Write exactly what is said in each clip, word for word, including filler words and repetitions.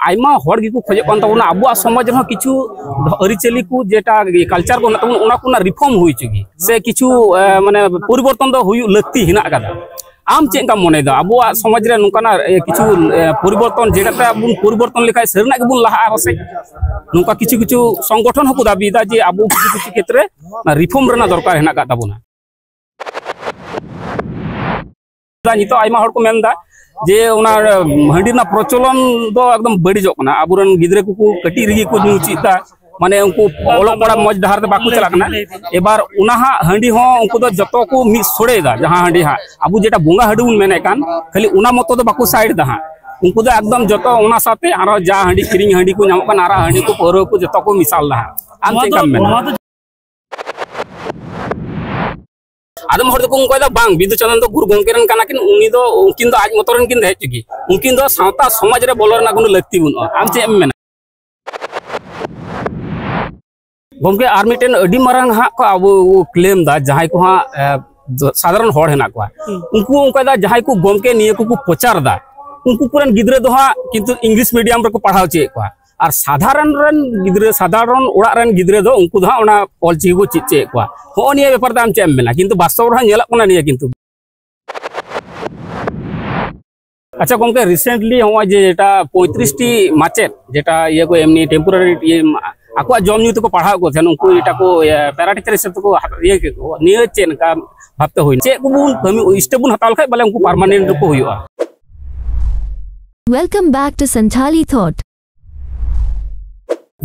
ᱟᱭᱢᱟ ᱦᱚᱲ ᱜᱮᱠᱚ ᱠᱷᱚᱡᱚᱜ ᱠᱟᱱ ᱛᱟᱵᱚᱱᱟ ᱟᱵᱚᱣᱟᱜ ᱥᱚᱢᱟᱡᱽ ᱨᱮᱦᱚᱸ ᱠᱤᱪᱷᱩ ᱟᱹᱨᱤᱪᱟᱹᱞᱤ ᱠᱚ, ᱡᱮᱴᱟ ᱠᱟᱞᱪᱟᱨ ᱠᱚ ᱢᱮᱱᱟᱜ ᱛᱟᱵᱚᱱᱟ, ᱚᱱᱟ ᱠᱚ ᱨᱮᱱᱟᱜ ᱨᱤᱯᱷᱚᱨᱢ ᱦᱩᱭ ᱦᱚᱪᱚ ᱜᱮ, ᱥᱮ ᱠᱤᱪᱷᱩ ᱮ, ᱢᱟᱱᱮ ᱯᱚᱨᱤᱵᱚᱨᱛᱚᱱ ᱫᱚ ᱦᱩᱭᱩᱜ ᱞᱟᱹᱠᱛᱤ ᱦᱮᱱᱟᱜ ᱟᱠᱟᱫᱟ᱾ ᱟᱢ ᱪᱮᱫ ᱞᱮᱠᱟᱢ ᱢᱚᱱᱮᱭᱮᱫᱟ ᱟᱵᱚᱣᱟᱜ ᱥᱚᱢᱟᱡᱽ ᱨᱮ ᱱᱚᱝᱠᱟᱱᱟᱜ ᱮ, ᱠᱤᱪᱷᱩ ᱮ, ᱯᱚᱨᱤᱵᱚᱨᱛᱚᱱ, ᱡᱮᱴᱟ ᱵᱚᱱ ᱯᱚᱨᱤᱵᱚᱨᱛᱚᱱ ᱞᱮᱠᱷᱟᱡ ᱥᱟᱹᱨᱤᱱᱟᱜ ᱜᱮᱵᱚᱱ ᱞᱟᱦᱟᱜᱼᱟ ᱯᱟᱥᱮᱡ? ᱱᱚᱝᱠᱟ ᱠᱤᱪᱷᱩ ᱠᱤᱪᱷᱩ ᱥᱚᱝᱜᱚᱴᱷᱚᱱ ᱦᱚᱸᱠᱚ ᱫᱟᱹᱵᱤᱭᱮᱫᱟ ᱡᱮ ᱟᱵᱚ ᱠᱤᱪᱷᱩ ᱠᱤᱪᱷᱩ ᱠᱷᱮᱛᱨᱮ ᱨᱤᱯᱷᱚᱨᱢ ᱨᱮᱱᱟᱜ ᱫᱚᱨᱠᱟᱨ ᱦᱮᱱᱟᱜ ᱟᱠᱟᱫ ᱛᱟᱵᱚᱱᱟ᱾ ᱱᱤᱛᱚᱜ ᱟᱭᱢᱟ ᱦᱚᱲ ᱠᱚ ᱢᱮᱱᱫᱟ ᱡᱮ ᱚᱱᱟ ᱦᱟᱺᱰᱤ ᱨᱮᱱᱟᱜ ᱯᱨᱚᱪᱚᱞᱚᱱ ᱫᱚ ᱮᱠᱫᱚᱢ ᱵᱟᱹᱲᱤᱡᱚᱜ ᱠᱟᱱᱟ᱾ ᱟᱵᱚᱨᱮᱱ ᱜᱤᱫᱽᱨᱟᱹ ᱠᱚᱠᱚ ᱠᱟᱹᱴᱤᱡ ᱨᱮᱜᱮ ᱠᱚ ᱧᱩ ᱪᱮᱫ ᱫᱟ, ᱢᱟᱱᱮ ᱩᱱᱠᱩ ᱚᱞᱚᱜ ᱯᱟᱲᱦᱟᱜ ᱢᱚᱡᱽ ᱰᱟᱦᱟᱨ ᱛᱮ ᱵᱟᱠᱚ ᱪᱟᱞᱟᱜ ᱠᱟᱱᱟ᱾ ᱮᱵᱟᱨ ᱚᱱᱟ ᱦᱟᱸᱜ ᱦᱟᱺᱰᱤ ᱦᱚᱸ ᱩᱱᱠᱩ ᱫᱚ ᱡᱚᱛᱚ ᱠᱚ ᱢᱤᱫ ᱥᱚᱲᱮᱭᱮᱫᱟ᱾ ᱡᱟᱦᱟᱸ ᱦᱟᱺᱰᱤ ᱦᱟᱸᱜ ᱟᱵᱚ ᱡᱮᱴᱟ ᱵᱚᱸᱜᱟ ᱦᱟᱺᱰᱤ ᱵᱚᱱ ᱢᱮᱱᱮᱫ ᱠᱟᱱ, ᱠᱷᱟᱹᱞᱤ ᱚᱱᱟ ᱢᱚᱛᱚ ᱫᱚ ᱵᱟᱠᱚ ᱥᱟᱭᱤᱰ ᱮᱫᱟ ᱦᱟᱸᱜ᱾ ᱩᱱᱠᱩ ᱫᱚ ᱮᱠᱫᱚᱢ ᱡᱚᱛᱚ ᱚᱱᱟ ᱥᱟᱶᱛᱮ ᱟᱨᱚ ᱡᱟ ᱦᱟᱺᱰᱤ ᱠᱤᱨᱤᱧ ᱦᱟᱺᱰᱤ ᱠᱚ ᱧᱟᱢᱚᱜ ᱠᱟᱱᱟ, ᱟᱨᱚ ᱦᱟᱺᱰᱤ ᱠᱚ ᱯᱟᱹᱣᱨᱟᱹ ᱠᱚ ᱡᱚᱛᱚ ᱠᱚ ᱢᱮᱥᱟᱞ ᱮᱫᱟ ᱦᱟᱸᱜ᱾ ᱟᱢ ᱪᱮᱫ ᱞᱮᱠᱟᱢ ᱢᱮᱱᱟ? ᱟᱫᱚᱢ ᱦᱚᱲ ᱫᱚᱠᱚ ᱚᱱᱠᱟᱭᱮᱫᱟ, ᱵᱟᱝ, ᱵᱤᱫᱩ ᱪᱟᱸᱫᱟᱱ ᱫᱚ ᱜᱩᱨᱩ ᱜᱚᱢᱠᱮ ᱨᱮᱱ ᱠᱟᱱᱟ ᱠᱤᱱ, ᱩᱱᱤ ᱫᱚ, ᱩᱱᱠᱤᱱ ᱫᱚ ᱟᱡ ᱢᱚᱛᱚ ᱨᱮᱱ ᱠᱤᱱ ᱛᱟᱦᱮᱸ ᱦᱚᱪᱚ ᱠᱤ, ᱩᱱᱠᱤᱱ ᱫᱚ ᱥᱟᱶᱛᱟ ᱥᱚᱢᱟᱡᱽ ᱨᱮ ᱵᱚᱞᱚ ᱨᱮᱱᱟᱜ ᱠᱳᱱᱳ ᱞᱟᱹᱠᱛᱤ ᱵᱟᱹᱱᱩᱜᱼᱟ᱾ ᱟᱢ ᱪᱮᱫ ᱮᱢ ᱢᱮᱱᱟ? ᱜᱚᱢᱠᱮ, ᱟᱨ ᱢᱤᱫᱴᱮᱱ ᱟᱹᱰᱤ ᱢᱟᱨᱟᱝ ᱦᱟᱸᱜ ᱠᱚ ᱟᱵᱚ ᱠᱚ ᱠᱞᱮᱢ ᱫᱟ, ᱡᱟᱦᱟᱸᱭ ᱠᱚ ᱦᱟᱸᱜ ᱮ, ᱥᱟᱫᱷᱟᱨᱚᱱ ᱦᱚᱲ ᱦᱮᱱᱟᱜ ᱠᱚᱣᱟ, ᱩᱱᱠᱩ ᱚᱱᱠᱟᱭᱮᱫᱟ ᱡᱟᱦᱟᱸᱭ ᱠᱚ ᱜᱚᱢᱠᱮ ᱱᱤᱭᱟᱹ ᱠᱚᱠᱚ ᱯᱨᱚᱪᱟᱨ ᱫᱟ, ᱩᱱᱠᱩ ᱠᱚᱨᱮᱱ ᱜᱤᱫᱽᱨᱟᱹ ᱫᱚ ᱦᱟᱸᱜ ᱠᱤᱱᱛᱩ ᱤᱝᱞᱤᱥ ᱢᱤᱰᱤᱭᱟᱢ ᱨᱮᱠᱚ ᱯᱟᱲᱦᱟᱣ ᱦᱚᱪᱚᱭᱮᱫ ᱠᱚᱣᱟ᱾ ᱟᱨ ᱥᱟᱫᱷᱟᱨᱚᱱ ᱨᱮᱱ ᱜᱤᱫᱽᱨᱟᱹ, ᱥᱟᱫᱷᱟᱨᱚᱱ ᱚᱲᱟᱜ ᱨᱮᱱ ᱜᱤᱫᱽᱨᱟᱹ ᱫᱚ ᱩᱱᱠᱩ ᱫᱚ ᱦᱟᱸᱜ ᱚᱱᱟ ᱚᱞᱪᱤᱠᱤ ᱠᱚ ᱪᱮᱫ ᱦᱚᱪᱚᱭᱮᱫ ᱠᱚᱣᱟ᱾ ᱦᱚᱸᱜᱼᱚ ᱱᱤᱭᱟᱹ ᱵᱮᱯᱟᱨ ᱛᱮ ᱟᱢ ᱪᱮᱫ ᱮᱢ ᱢᱮᱱᱟ? ᱠᱤᱱᱛᱩ ᱵᱟᱥᱛᱚᱵ ᱨᱮᱦᱚᱸ ᱧᱮᱞᱚᱜ ᱠᱟᱱᱟ ᱱᱤᱭᱟᱹ ᱠᱤᱱᱛᱩ᱾ ᱟᱪᱪᱷᱟ ᱜᱚᱢᱠᱮ, ᱨᱤᱥᱮᱱᱴᱞᱤ ᱱᱚᱜᱼᱚᱭ ᱡᱮ ᱮᱴᱟ ᱯᱚᱸᱭᱛᱨᱤᱥ ᱴᱤ ᱢᱟᱪᱮᱫ, ᱡᱮᱴᱟ ᱤᱭᱟᱹ ᱠᱚ ᱮᱢᱱᱤ ᱴᱮᱢᱯᱳᱨᱟᱨᱤ ᱤᱭᱟᱹ, ᱟᱠᱚᱣᱟᱜ ᱡᱚᱢ ᱧᱩ ᱛᱮᱠᱚ ᱯᱟᱲᱦᱟᱣ ᱠᱚ ᱛᱟᱦᱮᱸᱱ, ᱩᱱᱠᱩ ᱮᱴᱟ ᱠᱚ ᱤᱭᱟᱹ, ᱯᱮᱨᱟ ᱴᱤᱪᱟᱨ ᱦᱤᱥᱟᱹᱵ ᱛᱮᱠᱚ ᱦᱟᱛ-, ᱤᱭᱟᱹ ᱠᱮᱫ ᱠᱚ, ᱱᱤᱭᱟᱹ ᱪᱮᱫ ᱞᱮᱠᱟ ᱵᱷᱟᱵᱛᱮ ᱦᱩᱭᱱᱟ? ᱪᱮᱫ ᱠᱚᱵᱚᱱ ᱠᱟᱹᱢᱤ ᱥᱴᱮᱯ ᱵᱚᱱ ᱦᱟᱛᱟᱣ ᱞᱮᱠᱷᱟᱡ ᱵᱚᱞᱮ ᱩᱱᱠᱩ ᱯᱟᱨᱢᱟᱱᱮᱱᱴ ᱨᱮᱠᱚ ᱦᱩᱭᱩᱜᱼᱟ? Welcome back to Santhali Thought.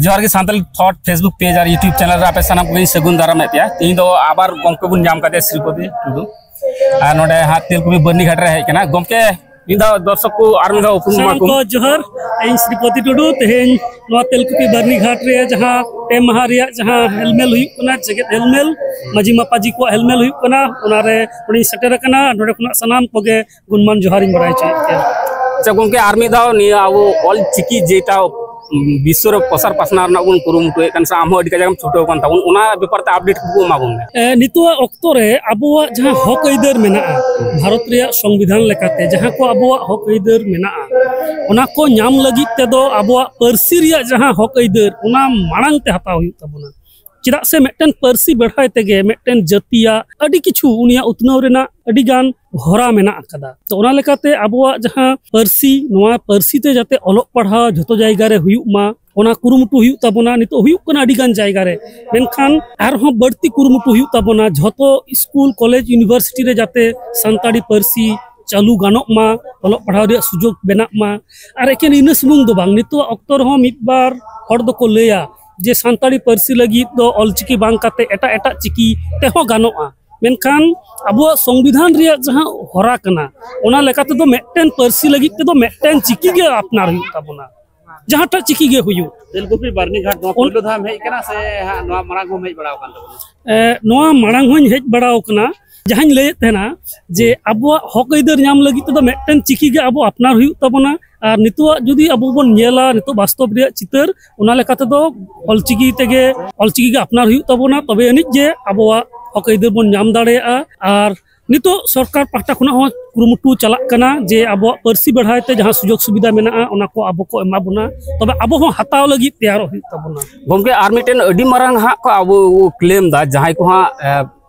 ᱡᱚᱦᱟᱨ ᱜᱮ ᱥᱟᱱᱛᱟᱲᱤ ᱛᱷᱚᱴ Facebook ᱯᱮᱡᱽ ᱟᱨ YouTube ᱪᱮᱱᱮᱞ ᱨᱮ ᱟᱯᱮ ᱥᱟᱱᱟᱢ ᱠᱚᱜᱮᱧ ᱥᱟᱹᱜᱩᱱ ᱫᱟᱨᱟᱢᱮᱫ ᱯᱮᱭᱟ᱾ ᱛᱮᱦᱮᱧ ᱫᱚ ᱟᱵᱟᱨ ᱜᱚᱢᱠᱮ ᱵᱚᱱ ᱧᱟᱢ ᱠᱟᱫᱮᱭᱟ ᱥᱨᱤᱯᱚᱛᱤ ᱴᱩᱰᱩ, ᱟᱨ ᱱᱚᱰᱮ ᱦᱟᱸᱜ ᱛᱮᱞᱠᱩᱯᱤ ᱵᱟᱹᱨᱱᱤ ᱜᱷᱟᱴ ᱨᱮ ᱦᱮᱡ ᱠᱟᱱᱟ᱾ ᱜᱚᱢᱠᱮ, ᱢᱤᱫ ᱫᱷᱟᱣ ᱫᱚᱨᱥᱚᱠ ᱠᱚ ᱟᱨ ᱢᱤᱫ ᱫᱷᱟᱣ ᱩᱯᱨᱩᱢ ᱮᱢᱟ ᱥᱟᱱᱟᱢ ᱠᱚᱢ᱾ ᱠᱚ ᱡᱚᱦᱟᱨ, ᱤᱧ ᱥᱨᱤᱯᱚᱛᱤ ᱴᱩᱰᱩ᱾ ᱛᱮᱦᱮᱧ ᱱᱚᱣᱟ ᱛᱮᱞᱠᱩᱯᱤ ᱵᱟᱹᱨᱱᱤ ᱜᱷᱟᱴ ᱨᱮ ᱡᱟᱦᱟᱸ ᱯᱮ ᱢᱟᱦᱟ ᱨᱮᱭᱟᱜ ᱡᱟᱦᱟᱸ ᱦᱮᱞᱢᱮᱞ ᱦᱩᱭᱩᱜ ᱠᱟᱱᱟ, ᱡᱮᱜᱮᱛ ᱦᱮᱞᱢᱮᱞ, ᱢᱟᱹᱡᱷᱤ ᱢᱟᱯᱟᱡᱤ ᱠᱚᱣᱟᱜ ᱦᱮᱞᱢᱮᱞ ᱦᱩᱭᱩᱜ ᱠᱟᱱᱟ, ᱚᱱᱟᱨᱮ ᱱᱚᱰᱮᱧ ᱥᱮᱴᱮᱨ ᱟᱠᱟᱱᱟ᱾ ᱱᱚᱰᱮ ᱠᱷᱚᱱᱟᱜ ᱥᱟᱱᱟᱢ ᱠᱚᱜᱮ ᱜᱩᱱᱢᱟᱱ ᱡᱚᱦᱟᱨᱤᱧ ᱵᱟᱲᱟᱭ ᱦᱚᱪᱚᱭᱮᱫ ᱯᱮᱭᱟ᱾ ᱟᱪᱪᱷᱟ ᱜᱚᱢᱠᱮ, ᱟᱨ ᱢᱤᱫ ᱫᱷᱟᱣ ᱱᱤᱭᱟᱹ ᱟᱵᱚ ᱚᱞ ᱪᱤᱠᱤ ᱡᱮᱴᱟ ᱵᱤᱥᱥᱚ ᱨᱮ ᱯᱨᱚᱥᱟᱨ ᱯᱟᱥᱱᱟᱣ ᱨᱮᱱᱟᱜ ᱵᱚᱱ ᱠᱩᱨᱩᱢᱩᱴᱩᱭᱮᱫ ᱠᱟᱱ, ᱥᱮ ᱟᱢ ᱦᱚᱸ ᱟᱹᱰᱤ ᱠᱟᱡᱟᱠ ᱮᱢ ᱪᱷᱩᱴᱟᱹᱣ ᱠᱟᱱ ᱛᱟᱵᱚᱱ, ᱚᱱᱟ ᱵᱮᱯᱟᱨ ᱛᱮ ᱟᱯᱰᱮᱴ ᱠᱚ ᱮᱢᱟ ᱵᱚᱱ ᱢᱮ᱾ ᱮ, ᱱᱤᱛᱚᱜᱟᱜ ᱚᱠᱛᱚ ᱨᱮ ᱟᱵᱚᱣᱟᱜ ᱡᱟᱦᱟᱸ ᱦᱚᱠ ᱟᱹᱭᱫᱟᱹᱨ ᱢᱮᱱᱟᱜᱼᱟ, ᱵᱷᱟᱨᱚᱛ ᱨᱮᱭᱟᱜ ᱥᱚᱝᱵᱤᱫᱷᱟᱱ ᱞᱮᱠᱟᱛᱮ ᱡᱟᱦᱟᱸ ᱠᱚ ᱟᱵᱚᱣᱟᱜ ᱦᱚᱠ ᱟᱹᱭᱫᱟᱹᱨ ᱢᱮᱱᱟᱜᱼᱟ, ᱚᱱᱟ ᱠᱚ ᱧᱟᱢ ᱞᱟᱹᱜᱤᱫ ᱛᱮᱫᱚ ᱟᱵᱚᱣᱟᱜ ᱯᱟᱹᱨᱥᱤ ᱨᱮᱭᱟᱜ ᱡᱟᱦᱟᱸ ᱦᱚᱠ ᱟᱹᱭᱫᱟᱹᱨ, ᱚᱱᱟ ᱢᱟᱲᱟᱝ ᱛᱮ ᱦᱟᱛᱟᱣ ᱦᱩᱭᱩᱜ ᱛᱟᱵᱚᱱᱟ᱾ ᱪᱮᱫᱟᱜ ᱥᱮ ᱢᱤᱫᱴᱮᱱ ᱯᱟᱹᱨᱥᱤ ᱵᱮᱲᱦᱟᱭ ᱛᱮᱜᱮ ᱢᱤᱫᱴᱮᱱ ᱡᱟᱹᱛᱤᱭᱟᱜ ᱟᱹᱰᱤ ᱠᱤᱪᱷᱩ ᱩᱱᱤᱭᱟᱜ ᱩᱛᱱᱟᱹᱣ ᱨᱮᱱᱟᱜ ᱟᱹᱰᱤ ᱜᱟᱱ ᱦᱚᱨᱟ ᱢᱮᱱᱟᱜ ᱟᱠᱟᱫᱟ᱾ ᱛᱚ, ᱚᱱᱟ ᱞᱮᱠᱟᱛᱮ ᱟᱵᱚᱣᱟᱜ ᱡᱟᱦᱟᱸ ᱯᱟᱹᱨᱥᱤ, ᱱᱚᱣᱟ ᱯᱟᱹᱨᱥᱤ ᱛᱮ ᱡᱟᱛᱮ ᱚᱞᱚᱜ ᱯᱟᱲᱦᱟᱣ ᱡᱷᱚᱛᱚ ᱡᱟᱭᱜᱟ ᱨᱮ ᱦᱩᱭᱩᱜ ᱢᱟ, ᱚᱱᱟ ᱠᱩᱨᱩᱢᱩᱴᱩ ᱦᱩᱭᱩᱜ ᱛᱟᱵᱚᱱᱟ᱾ ᱱᱤᱛᱚᱜ ᱦᱩᱭᱩᱜ ᱠᱟᱱᱟ ᱟᱹᱰᱤ ᱜᱟᱱ ᱡᱟᱭᱜᱟ ᱨᱮ, ᱢᱮᱱᱠᱷᱟᱱ ᱟᱨᱦᱚᱸ ᱵᱟᱹᱲᱛᱤ ᱠᱩᱨᱩᱢᱩᱴᱩ ᱦᱩᱭᱩᱜ ᱛᱟᱵᱚᱱᱟ᱾ ᱡᱷᱚᱛᱚ ᱥᱠᱩᱞ, ᱠᱚᱞᱮᱡᱽ, ᱤᱭᱩᱱᱤᱵᱷᱟᱨᱥᱤᱴᱤ ᱨᱮ ᱡᱟᱛᱮ ᱥᱟᱱᱛᱟᱲᱤ ᱯᱟᱹᱨᱥᱤ ᱪᱟᱹᱞᱩ ᱜᱟᱱᱚᱜ ᱢᱟ, ᱚᱞᱚᱜ ᱯᱟᱲᱦᱟᱣ ᱨᱮᱭᱟᱜ ᱥᱩᱡᱳᱜᱽ ᱵᱮᱱᱟᱜ ᱢᱟ᱾ ᱟᱨ ᱮᱠᱮᱱ ᱤᱱᱟᱹ ᱥᱩᱢᱩᱝ ᱫᱚ ᱵᱟᱝ, ᱱᱤᱛᱚᱜ ᱚᱠᱛᱚ ᱨᱮᱦᱚᱸ ᱢᱤᱫ ᱵᱟᱨ ᱦᱚᱲ ᱫᱚᱠᱚ ᱞᱟᱹᱭᱟ ᱡᱮ ᱥᱟᱱᱛᱟᱲᱤ ᱯᱟᱹᱨᱥᱤ ᱞᱟᱹᱜᱤᱫ ᱫᱚ ᱚᱞᱪᱤᱠᱤ ᱵᱟᱝ ᱠᱟᱛᱮ ᱮᱴᱟᱜ ᱮᱴᱟᱜ ᱪᱤᱠᱤ ᱛᱮᱦᱚᱸ ᱜᱟᱱᱚᱜᱼᱟ, ᱢᱮᱱᱠᱷᱟᱱ ᱟᱵᱚᱣᱟᱜ ᱥᱚᱝᱵᱤᱫᱷᱟᱱ ᱨᱮᱭᱟᱜ ᱡᱟᱦᱟᱸ ᱦᱚᱨᱟ ᱠᱟᱱᱟ, ᱚᱱᱟ ᱞᱮᱠᱟ ᱛᱮᱫᱚ ᱢᱤᱫᱴᱮᱱ ᱯᱟᱹᱨᱥᱤ ᱞᱟᱹᱜᱤᱫ ᱛᱮᱫᱚ ᱢᱤᱫᱴᱮᱱ ᱪᱤᱠᱤ ᱜᱮ ᱟᱯᱱᱟᱨ ᱦᱩᱭᱩᱜ ᱛᱟᱵᱚᱱᱟ, ᱡᱟᱦᱟᱸᱴᱟᱜ ᱪᱤᱠᱤ ᱜᱮ ᱦᱩᱭᱩᱜ᱾ ᱛᱮᱞᱠᱩᱯᱤ ᱵᱟᱨᱱᱤᱜᱷᱟᱴ ᱱᱚᱣᱟ ᱯᱳᱭᱞᱳ ᱫᱷᱟᱣ ᱮᱢ ᱦᱮᱡ ᱟᱠᱟᱱᱟ ᱥᱮ ᱦᱟᱸᱜ ᱱᱚᱣᱟ ᱢᱟᱲᱟᱝ ᱦᱚᱸᱢ ᱦᱮᱡ ᱵᱟᱲᱟ ᱟᱠᱟᱱ ᱛᱟᱵᱚᱱᱟ? ᱮ, ᱱᱚᱣᱟ ᱢᱟᱲᱟᱝ ᱦᱚᱸᱧ ᱦᱮᱡ ᱵᱟᱲᱟ ᱟᱠᱟᱱᱟ᱾ ᱡᱟᱦᱟᱸᱧ ᱞᱟᱹᱭᱮᱫ ᱛᱟᱦᱮᱱᱟ ᱡᱮ ᱟᱵᱚᱣᱟᱜ ᱦᱚᱠ ᱟᱹᱭᱫᱟᱹᱨ ᱧᱟᱢ ᱞᱟᱹᱜᱤᱫ ᱛᱮᱫᱚ ᱢᱤᱫᱴᱮᱱ ᱪᱤᱠᱤ ᱜᱮ ᱟᱵᱚ ᱟᱯᱱᱟᱨ ᱦᱩᱭᱩᱜ ᱛᱟᱵᱚᱱᱟ᱾ ᱟᱨ ᱱᱤᱛᱚᱜ ᱡᱩᱫᱤ ᱟᱵᱚ ᱵᱚᱱ ᱧᱮᱞᱟ, ᱱᱤᱛᱚᱜ ᱵᱟᱥᱛᱚᱵ ᱨᱮᱭᱟᱜ ᱪᱤᱛᱟᱹᱨ, ᱚᱱᱟ ᱞᱮᱠᱟ ᱛᱮᱫᱚ ᱚᱞᱪᱤᱠᱤ ᱛᱮᱜᱮ, ᱚᱞᱪᱤᱠᱤ ᱜᱮ ᱟᱯᱱᱟᱨ ᱦᱩᱭᱩᱜ ᱛᱟᱵᱚᱱᱟ, ᱛᱚᱵᱮ ᱟᱹᱱᱤᱡ ᱜᱮ ᱟᱵᱚᱣᱟᱜ ᱦᱚᱠ ᱟᱹᱭᱫᱟᱹᱨ ᱵᱚᱱ ᱧᱟᱢ ᱫᱟᱲᱮᱭᱟᱜᱼᱟ᱾ ᱟᱨ ᱱᱤᱛᱚᱜ ᱥᱚᱨᱠᱟᱨ ᱯᱟᱦᱴᱟ ᱠᱷᱚᱱᱟᱜ ᱦᱚᱸ ᱠᱩᱨᱩᱢᱩᱴᱩ ᱪᱟᱞᱟᱜ ᱠᱟᱱᱟ ᱡᱮ ᱟᱵᱚᱣᱟᱜ ᱯᱟᱹᱨᱥᱤ ᱵᱮᱲᱦᱟᱭ ᱛᱮ ᱡᱟᱦᱟᱸ ᱥᱩᱡᱳᱜᱽ ᱥᱩᱵᱤᱫᱷᱟ ᱢᱮᱱᱟᱜᱼᱟ, ᱚᱱᱟ ᱠᱚ ᱟᱵᱚ ᱠᱚ ᱮᱢᱟ ᱵᱚᱱᱟ, ᱛᱚᱵᱮ ᱟᱵᱚ ᱦᱚᱸ ᱦᱟᱛᱟᱣ ᱞᱟᱹᱜᱤᱫ ᱛᱮᱭᱟᱨᱚᱜ ᱦᱩᱭᱩᱜ ᱛᱟᱵᱚᱱᱟ᱾ ᱜᱚᱢᱠᱮ, ᱟᱨ ᱢᱤᱫᱴᱮᱱ ᱟᱹᱰᱤ ᱢᱟᱨᱟᱝ ᱦᱟᱸᱜ ᱠᱚ ᱟᱵᱚ ᱠᱚ ᱠᱞᱮᱢ ᱫᱟ, ᱡᱟᱦᱟᱸᱭ ᱠᱚ ᱦᱟᱸᱜ, ᱮ,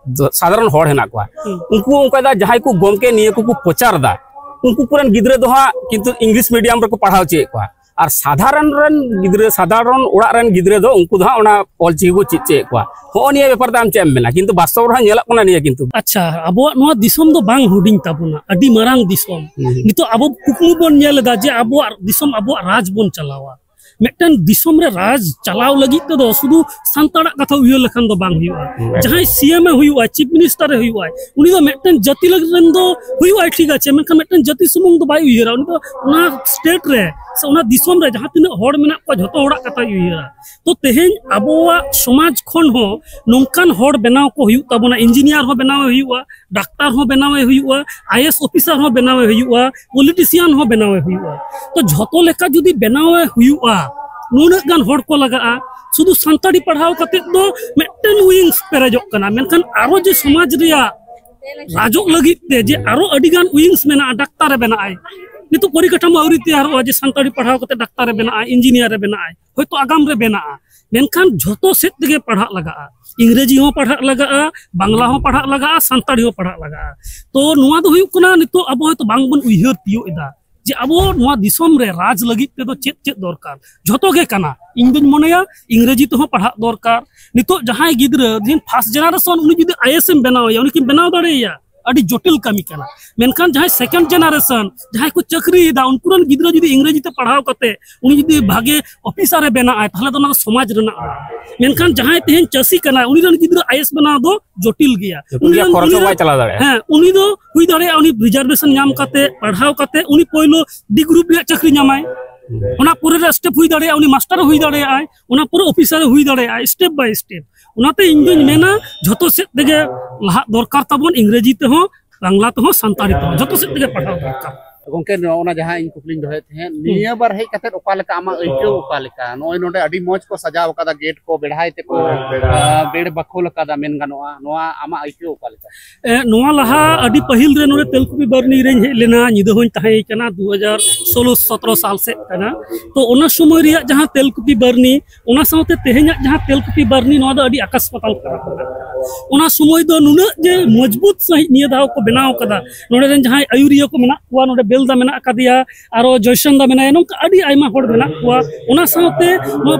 ᱥᱟᱫᱷᱟᱨᱚᱱ ᱦᱚᱲ ᱦᱮᱱᱟᱜ ᱠᱚᱣᱟ, ᱦᱩᱸ᱾ ᱩᱱᱠᱩ ᱚᱱᱠᱟᱭ ᱫᱟ, ᱡᱟᱦᱟᱸᱭ ᱠᱚ ᱜᱚᱢᱠᱮ ᱱᱤᱭᱟᱹ ᱠᱚᱠᱚ ᱯᱨᱚᱪᱟᱨ ᱫᱟ, ᱩᱱᱠᱩ ᱠᱚᱨᱮᱱ ᱜᱤᱫᱽᱨᱟᱹ ᱫᱚ ᱦᱟᱸᱜ ᱠᱤᱱᱛᱩ ᱤᱝᱞᱤᱥ ᱢᱤᱰᱤᱭᱟᱢ ᱨᱮᱠᱚ ᱯᱟᱲᱦᱟᱣ ᱦᱚᱪᱚᱭᱮᱫ ᱠᱚᱣᱟ, ᱟᱨ ᱥᱟᱫᱷᱟᱨᱚᱱ ᱨᱮᱱ ᱜᱤᱫᱽᱨᱟᱹ, ᱥᱟᱫᱷᱟᱨᱚᱱ ᱚᱲᱟᱜ ᱨᱮᱱ ᱜᱤᱫᱽᱨᱟᱹ ᱫᱚ ᱩᱱᱠᱩ ᱫᱚ ᱦᱟᱸᱜ ᱚᱱᱟ ᱚᱞᱪᱤᱠᱤ ᱠᱚ ᱪᱮᱫ ᱦᱚᱪᱚᱭᱮᱫ ᱠᱚᱣᱟ᱾ ᱦᱚᱸᱜᱼᱚ ᱱᱤᱭᱟᱹ ᱵᱮᱯᱟᱨ ᱛᱮ ᱟᱢ ᱪᱮᱫ ᱮᱢ ᱢᱮᱱᱟ? ᱠᱤᱱᱛᱩ ᱵᱟᱥᱛᱚᱵ ᱨᱮᱦᱚᱸ ᱧᱮᱞᱚᱜ ᱠᱟᱱᱟ ᱱᱤᱭᱟᱹ ᱠᱤᱱᱛᱩ᱾ ᱟᱪᱪᱷᱟ, ᱟᱵᱚᱣᱟᱜ ᱱᱚᱣᱟ ᱫᱤᱥᱚᱢ ᱫᱚ ᱵᱟᱝ ᱦᱩᱰᱤᱧ ᱛᱟᱵᱚᱱᱟ, ᱟᱹᱰᱤ ᱢᱟᱨᱟᱝ ᱫᱤᱥᱚᱢ᱾ ᱦᱩᱸ᱾ ᱱᱤᱛᱚᱜ ᱟᱵᱚ ᱠᱩᱠᱢᱩ ᱵᱚᱱ ᱧᱮᱞ ᱮᱫᱟ ᱡᱮ ᱟᱵᱚᱣᱟᱜ ᱫᱤᱥᱚᱢ, ᱟᱵᱚᱣᱟᱜ ᱨᱟᱡᱽ ᱵᱚᱱ ᱪᱟᱞᱟᱣᱟ᱾ ᱢᱤᱫᱴᱮᱱ ᱫᱤᱥᱚᱢ ᱨᱮ ᱨᱟᱡᱽ ᱪᱟᱞᱟᱣ ᱞᱟᱹᱜᱤᱫ ᱛᱮᱫᱚ ᱥᱩᱫᱷᱩ ᱥᱟᱱᱛᱟᱲᱟᱜ ᱠᱟᱛᱷᱟ ᱩᱭᱦᱟᱹᱨ ᱞᱮᱠᱷᱟᱱ ᱫᱚ ᱵᱟᱝ ᱦᱩᱭᱩᱜᱼᱟ᱾ ᱦᱩᱸ᱾ ᱡᱟᱦᱟᱸᱭ ᱥᱤ ᱮᱢ ᱮ ᱦᱩᱭᱩᱜᱼᱟ, ᱪᱤᱯ ᱢᱤᱱᱤᱥᱴᱟᱨ ᱮ ᱦᱩᱭᱩᱜᱼᱟ, ᱩᱱᱤ ᱫᱚ ᱢᱤᱫᱴᱮᱱ ᱡᱟᱹᱛᱤ ᱞᱟᱹᱜᱤᱫ ᱨᱮᱱ ᱫᱚ ᱦᱩᱭᱩᱜᱼᱟᱭ, ᱴᱷᱤᱠ ᱟᱪᱷᱮ, ᱢᱮᱱᱠᱷᱟᱱ ᱢᱤᱫᱴᱮᱱ ᱡᱟᱹᱛᱤ ᱥᱩᱢᱩᱝ ᱫᱚ ᱵᱟᱭ ᱩᱭᱦᱟᱹᱨᱟ, ᱩᱱᱤ ᱫᱚ ᱚᱱᱟ ᱥᱴᱮᱴ ᱨᱮ ᱥᱮ ᱚᱱᱟ ᱫᱤᱥᱚᱢ ᱨᱮ ᱡᱟᱦᱟᱸ ᱛᱤᱱᱟᱹᱜ ᱦᱚᱲ ᱢᱮᱱᱟᱜ ᱠᱚᱣᱟ, ᱡᱷᱚᱛᱚ ᱦᱚᱲᱟᱜ ᱠᱟᱛᱷᱟᱭ ᱩᱭᱦᱟᱹᱨᱟ᱾ ᱛᱚ, ᱛᱮᱦᱮᱧ ᱟᱵᱚᱣᱟᱜ ᱥᱚᱢᱟᱡᱽ ᱠᱷᱚᱱ ᱦᱚᱸ ᱱᱚᱝᱠᱟᱱ ᱦᱚᱲ ᱵᱮᱱᱟᱣ ᱠᱚ ᱦᱩᱭᱩᱜ ᱛᱟᱵᱚᱱᱟ, ᱤᱧᱡᱤᱱᱤᱭᱟᱨ ᱦᱚᱸ ᱵᱮᱱᱟᱣ ᱮ ᱦᱩᱭᱩᱜᱼᱟ, ᱰᱟᱠᱛᱟᱨ ᱦᱚᱸ ᱵᱮᱱᱟᱣ ᱮ ᱦᱩᱭᱩᱜᱼᱟ, ᱟᱭ ᱮ ᱮᱥ ᱚᱯᱷᱤᱥᱟᱨ ᱦᱚᱸ ᱵᱮᱱᱟᱣ ᱮ ᱦᱩᱭᱩᱜᱼᱟ, ᱯᱚᱞᱤᱴᱤᱥᱤᱭᱟᱱ ᱦᱚᱸ ᱵᱮᱱᱟᱣ ᱮ ᱦᱩᱭᱩᱜᱼᱟ᱾ ᱛᱚ, ᱡᱷᱚᱛᱚ ᱞᱮᱠᱟ ᱡᱩᱫᱤ ᱵᱮᱱᱟᱣ ᱮ ᱦᱩᱭᱩᱜᱼᱟ, ᱱᱩᱱᱟᱹᱜ ᱜᱟᱱ ᱦᱚᱲ ᱠᱚ ᱞᱟᱜᱟᱜᱼᱟ᱾ ᱥᱩᱫᱷᱩ ᱥᱟᱱᱛᱟᱲᱤ ᱯᱟᱲᱦᱟᱣ ᱠᱟᱛᱮᱫ ᱫᱚ ᱢᱤᱫᱴᱮᱱ ᱣᱤᱝᱥ ᱯᱮᱨᱮᱡᱚᱜ ᱠᱟᱱᱟ, ᱢᱮᱱᱠᱷᱟᱱ ᱟᱨᱚ ᱡᱮ ᱥᱚᱢᱟᱡᱽ ᱨᱮᱭᱟᱜ ᱨᱟᱡᱚᱜ ᱞᱟᱹᱜᱤᱫ ᱛᱮ ᱡᱮ ᱟᱨᱚ ᱟᱹᱰᱤ ᱜᱟᱱ ᱣᱤᱝᱥ ᱢᱮᱱᱟᱜᱼᱟ, ᱰᱟᱠᱛᱟᱨ ᱮ ᱵᱮᱱᱟᱜ ᱟᱭ, ᱱᱤᱛᱚᱜ ᱯᱚᱨᱤᱠᱟᱴᱷᱟᱢᱳ ᱟᱹᱣᱨᱤ ᱛᱮᱭᱟᱨᱚᱜᱼᱟ ᱡᱮ ᱥᱟᱱᱛᱟᱲᱤ ᱯᱟᱲᱦᱟᱣ ᱠᱟᱛᱮ ᱰᱟᱠᱛᱟᱨᱮ ᱵᱮᱱᱟᱜᱼᱟ, ᱤᱧᱡᱤᱱᱤᱭᱟᱨᱮ ᱵᱮᱱᱟᱜᱼᱟ, ᱦᱚᱭᱛᱳ ᱟᱜᱟᱢ ᱨᱮ ᱵᱮᱱᱟᱜᱼᱟ᱾ ᱢᱮᱱᱠᱷᱟᱱ ᱡᱷᱚᱛᱚ ᱥᱮᱫ ᱛᱮᱜᱮ ᱯᱟᱲᱦᱟᱜ ᱞᱟᱜᱟᱜᱼᱟ᱾ ᱤᱝᱨᱮᱡᱤ ᱦᱚᱸ ᱯᱟᱲᱦᱟᱜ ᱞᱟᱜᱟᱜᱼᱟ, ᱵᱟᱝᱞᱟ ᱦᱚᱸ ᱯᱟᱲᱦᱟᱜ ᱞᱟᱜᱟᱜᱼᱟ, ᱥᱟᱱᱛᱟᱲᱤ ᱦᱚᱸ ᱯᱟᱲᱦᱟᱜ ᱞᱟᱜᱟᱜᱼᱟ᱾ ᱛᱚ ᱱᱚᱣᱟ ᱫᱚ ᱦᱩᱭᱩᱜ ᱠᱟᱱᱟ, ᱱᱤᱛᱚᱜ ᱟᱵᱚ ᱦᱚᱭᱛᱳ ᱵᱟᱝᱵᱚᱱ ᱩᱭᱦᱟᱹᱨ ᱛᱤᱭᱳᱜ ᱮᱫᱟ ᱡᱮ ᱟᱵᱚ ᱱᱚᱣᱟ ᱫᱤᱥᱚᱢ ᱨᱮ ᱨᱟᱡᱽ ᱞᱟᱹᱜᱤᱫ ᱛᱮᱫᱚ ᱪᱮᱫ ᱪᱮᱫ ᱫᱚᱨᱠᱟᱨ᱾ ᱡᱷᱚᱛᱚ ᱜᱮ ᱠᱟᱱᱟ᱾ ᱤᱧ ᱫᱩᱧ ᱢᱚᱱᱮᱭᱟ ᱤᱝᱨᱮᱡᱤ ᱛᱮᱦᱚᱸ ᱯᱟᱲᱦᱟᱜ ᱫᱚᱨᱠᱟᱨ᱾ ᱱᱤᱛᱚᱜ ᱡᱟᱦᱟᱸᱭ ᱜᱤᱫᱽᱨᱟᱹ, ᱡᱮ first generation, ᱩᱱᱤ ᱡᱩᱫᱤ ᱟᱭ ᱮ ᱮᱥ ᱮᱢ ᱵᱮᱱᱟᱣ ᱮᱭᱟ, ᱩᱱᱤ ᱠᱤᱢ ᱵᱮᱱᱟᱣ ᱫᱟᱲᱮᱭᱟᱭᱟ? ᱟᱹᱰᱤ ᱡᱚᱴᱤᱞ ᱠᱟᱹᱢᱤ ᱠᱟᱱᱟ᱾ ᱢᱮᱱᱠᱷᱟᱱ ᱡᱟᱦᱟᱸᱭ second generation, ᱡᱟᱦᱟᱸᱭ ᱠᱚ ᱪᱟᱹᱠᱨᱤᱭᱮᱫᱟ, ᱩᱱᱠᱩ ᱨᱮᱱ ᱜᱤᱫᱽᱨᱟᱹ ᱡᱩᱫᱤ ᱤᱝᱨᱮᱡᱤ ᱛᱮ ᱯᱟᱲᱦᱟᱣ ᱠᱟᱛᱮ ᱩᱱᱤ ᱡᱩᱫᱤ ᱵᱷᱟᱜᱮ ᱚᱯᱷᱤᱥᱟᱨ ᱮ ᱵᱮᱱᱟᱜ ᱟᱭ, ᱛᱟᱦᱚᱞᱮ ᱫᱚ ᱚᱱᱟ ᱫᱚ ᱥᱚᱢᱟᱡᱽ ᱨᱮᱱᱟᱜ ᱞᱟᱵᱷ᱾ ᱢᱮᱱᱠᱷᱟᱱ ᱡᱟᱦᱟᱸᱭ ᱛᱮᱦᱮᱧ ᱪᱟᱹᱥᱤ ᱠᱟᱱᱟᱭ, ᱩᱱᱤ ᱨᱮᱱ ᱜᱤᱫᱽᱨᱟᱹ ᱟᱭ ᱮ ᱮᱥ ᱵᱮᱱᱟᱣ ᱫᱚ ᱡᱚᱴᱤᱞ ᱜᱮᱭᱟ᱾ ᱡᱚᱴᱤᱞ ᱩᱱᱤ ᱜᱮᱭᱟ, ᱨᱮᱱ, ᱠᱷᱚᱨᱚᱪ ᱩᱱᱤ ᱦᱚᱸ ᱵᱟᱭ ᱨᱮᱱ, ᱪᱟᱞᱟᱣ ᱫᱟᱲᱮᱭᱟᱜᱼᱟ᱾ ᱦᱮᱸ, ᱩᱱᱤ ᱫᱚ ᱦᱩᱭ ᱫᱟᱲᱮᱭᱟᱜᱼᱟ, ᱩᱱᱤ ᱨᱤᱡᱟᱨᱵᱷᱮᱥᱚᱱ ᱧᱟᱢ ᱠᱟᱛᱮ, ᱯᱟᱲᱦᱟᱣ ᱠᱟᱛᱮ, ᱩᱱᱤ ᱯᱳᱭᱞᱳ ᱰᱤ ᱜᱨᱩᱯ ᱨᱮᱭᱟᱜ ᱪᱟᱹᱠᱨᱤ ᱧᱟᱢᱟᱭ᱾ ᱚᱱᱟ ᱯᱚᱨᱮ ᱨᱮ ᱥᱴᱮᱯ ᱦᱩᱭ ᱫᱟᱲᱮᱭᱟᱜᱼᱟ, ᱩᱱᱤ ᱢᱟᱥᱴᱟᱨ ᱦᱚᱸ ᱦᱩᱭ ᱫᱟᱲᱮᱭᱟᱜᱼᱟᱭ, ᱚᱱᱟ ᱯᱚᱨᱮ ᱚᱯᱷᱤᱥᱟᱨ ᱮ ᱦᱩᱭ ᱫᱟᱲᱮᱭᱟᱜᱼᱟᱭ, ᱥᱴᱮᱯ ᱵᱟᱭ ᱥᱴᱮᱯ᱾ ᱚᱱᱟᱛᱮ ᱤᱧ ᱫᱩᱧ ᱢᱮᱱᱟ, ᱡᱷᱚᱛᱚ ᱥᱮᱫ ᱛᱮᱜᱮ ᱞᱟᱦᱟᱜ ᱫᱚᱨᱠᱟᱨ ᱛᱟᱵᱚᱱ, ᱤᱝᱨᱮᱡᱤ ᱛᱮᱦᱚᱸ, ᱵᱟᱝᱞᱟ ᱛᱮᱦᱚᱸ, ᱥᱟᱱᱛᱟᱲᱤ ᱛᱮᱦᱚᱸ, ᱡᱷᱚᱛᱚ ᱥᱮᱫ ᱛᱮᱜᱮ ᱯᱟᱲᱦᱟᱣ ᱫᱚᱨᱠᱟᱨ᱾ ᱜᱚᱝᱠᱮ, ᱱᱚᱜᱼᱚ ᱱᱟ ᱡᱟᱦᱟᱸ ᱤᱧ ᱠᱩᱠᱞᱤᱧ ᱫᱚᱦᱚᱭᱮᱫ ᱛᱟᱦᱮᱸᱫ, ᱦᱩᱸ᱾ ᱱᱤᱭᱟᱹ ᱵᱟᱨ ᱦᱮᱡ ᱠᱟᱛᱮᱫ ᱚᱠᱟ ᱞᱮᱠᱟ ᱟᱢᱟᱜ ᱟᱹᱭᱠᱟᱹᱣ, ᱚᱠᱟ ᱞᱮᱠᱟ? ᱱᱚᱜᱼᱚᱭ ᱱᱚᱰᱮ ᱟᱹᱰᱤ ᱢᱚᱡᱽ ᱠᱚ ᱥᱟᱡᱟᱣ ᱟᱠᱟᱫᱟ, ᱜᱮᱴ ᱠᱚ ᱵᱮᱲᱦᱟᱭ ᱛᱮᱠᱚ, ᱦᱳᱭ, ᱵᱮᱲᱦᱟᱭ᱾ ᱟᱸ, ᱵᱮᱲ ᱵᱟᱠᱷᱳᱞ ᱟᱠᱟᱫᱟ, ᱢᱮᱱ ᱜᱟᱱᱚᱜᱼᱟ᱾ ᱱᱚᱣᱟ ᱟᱢᱟᱜ ᱟᱹᱭᱠᱟᱹᱣ ᱚᱠᱟ ᱞᱮᱠᱟ? ᱮ, ᱱᱚᱣᱟ ᱞᱟᱦᱟ ᱟᱹᱰᱤ ᱯᱟᱹᱦᱤᱞ ᱨᱮ ᱱᱚᱰᱮ ᱛᱮᱞᱠᱩᱯᱤ ᱵᱟᱨᱱᱤ ᱨᱮᱧ ᱦᱮᱡ ᱞᱮᱱᱟ, ᱧᱤᱫᱟᱹ ᱦᱚᱸᱧ ᱛᱟᱦᱮᱸ ᱠᱟᱱᱟ, ᱫᱩ ᱦᱟᱡᱟᱨ ᱥᱳᱞᱳ ᱥᱚᱛᱨᱚ ᱥᱟᱞ ᱥᱮᱫ ᱠᱟᱱᱟ᱾ ᱛᱚ, ᱚᱱᱟ ᱥᱚᱢᱚᱭ ᱨᱮᱭᱟᱜ ᱡᱟᱦᱟᱸ ᱛᱮᱞᱠᱩᱯᱤ ᱵᱟᱨᱱᱤ, ᱚᱱᱟ ᱥᱟᱶᱛᱮ ᱛᱮᱦᱮᱧᱟᱜ ᱡᱟᱦᱟᱸ ᱛᱮᱞᱠᱩᱯᱤ ᱵᱟᱨᱱᱤ, ᱱᱚᱣᱟ ᱫᱚ ᱟᱹᱰᱤ ᱟᱠᱟᱥ ᱯᱟᱛᱟᱞ ᱯᱷᱟᱨᱟᱠ ᱢᱮᱱᱟᱜᱼᱟ᱾ ᱚᱱᱟ ᱥᱚᱢᱚᱭ ᱫᱚ ᱱᱩᱱᱟᱹᱜ ᱡᱮ ᱢᱚᱡᱽᱵᱩᱛ ᱥᱟᱺᱦᱤᱡ ᱱᱤᱭᱟᱹ ᱫᱷᱟᱣ ᱠᱚ ᱵᱮᱱᱟᱣ ᱠᱟᱫᱟ᱾ ᱱᱚᱰᱮ ᱨᱮᱱ ᱡᱟᱦᱟᱸᱭ ᱟᱹᱭᱩᱨᱤᱭᱟᱹ ᱠᱚ ᱢᱮᱱᱟᱜ ᱠᱚᱣᱟ, ᱱᱚᱰᱮ ᱵᱮᱞᱫᱟ ᱢᱮᱱᱟᱜ ᱟᱠᱟᱫᱮᱭᱟ, ᱟᱨᱚ ᱡᱚᱭᱥᱚᱱᱫᱟ ᱢᱮᱱᱟᱭᱟ, ᱱᱚᱝᱠᱟ ᱟᱹᱰᱤ ᱟᱭᱢᱟ ᱦᱚᱲ ᱢᱮᱱᱟᱜ ᱠᱚᱣᱟ᱾ ᱚᱱᱟ ᱥᱟᱶᱛᱮ ᱱᱚᱣᱟ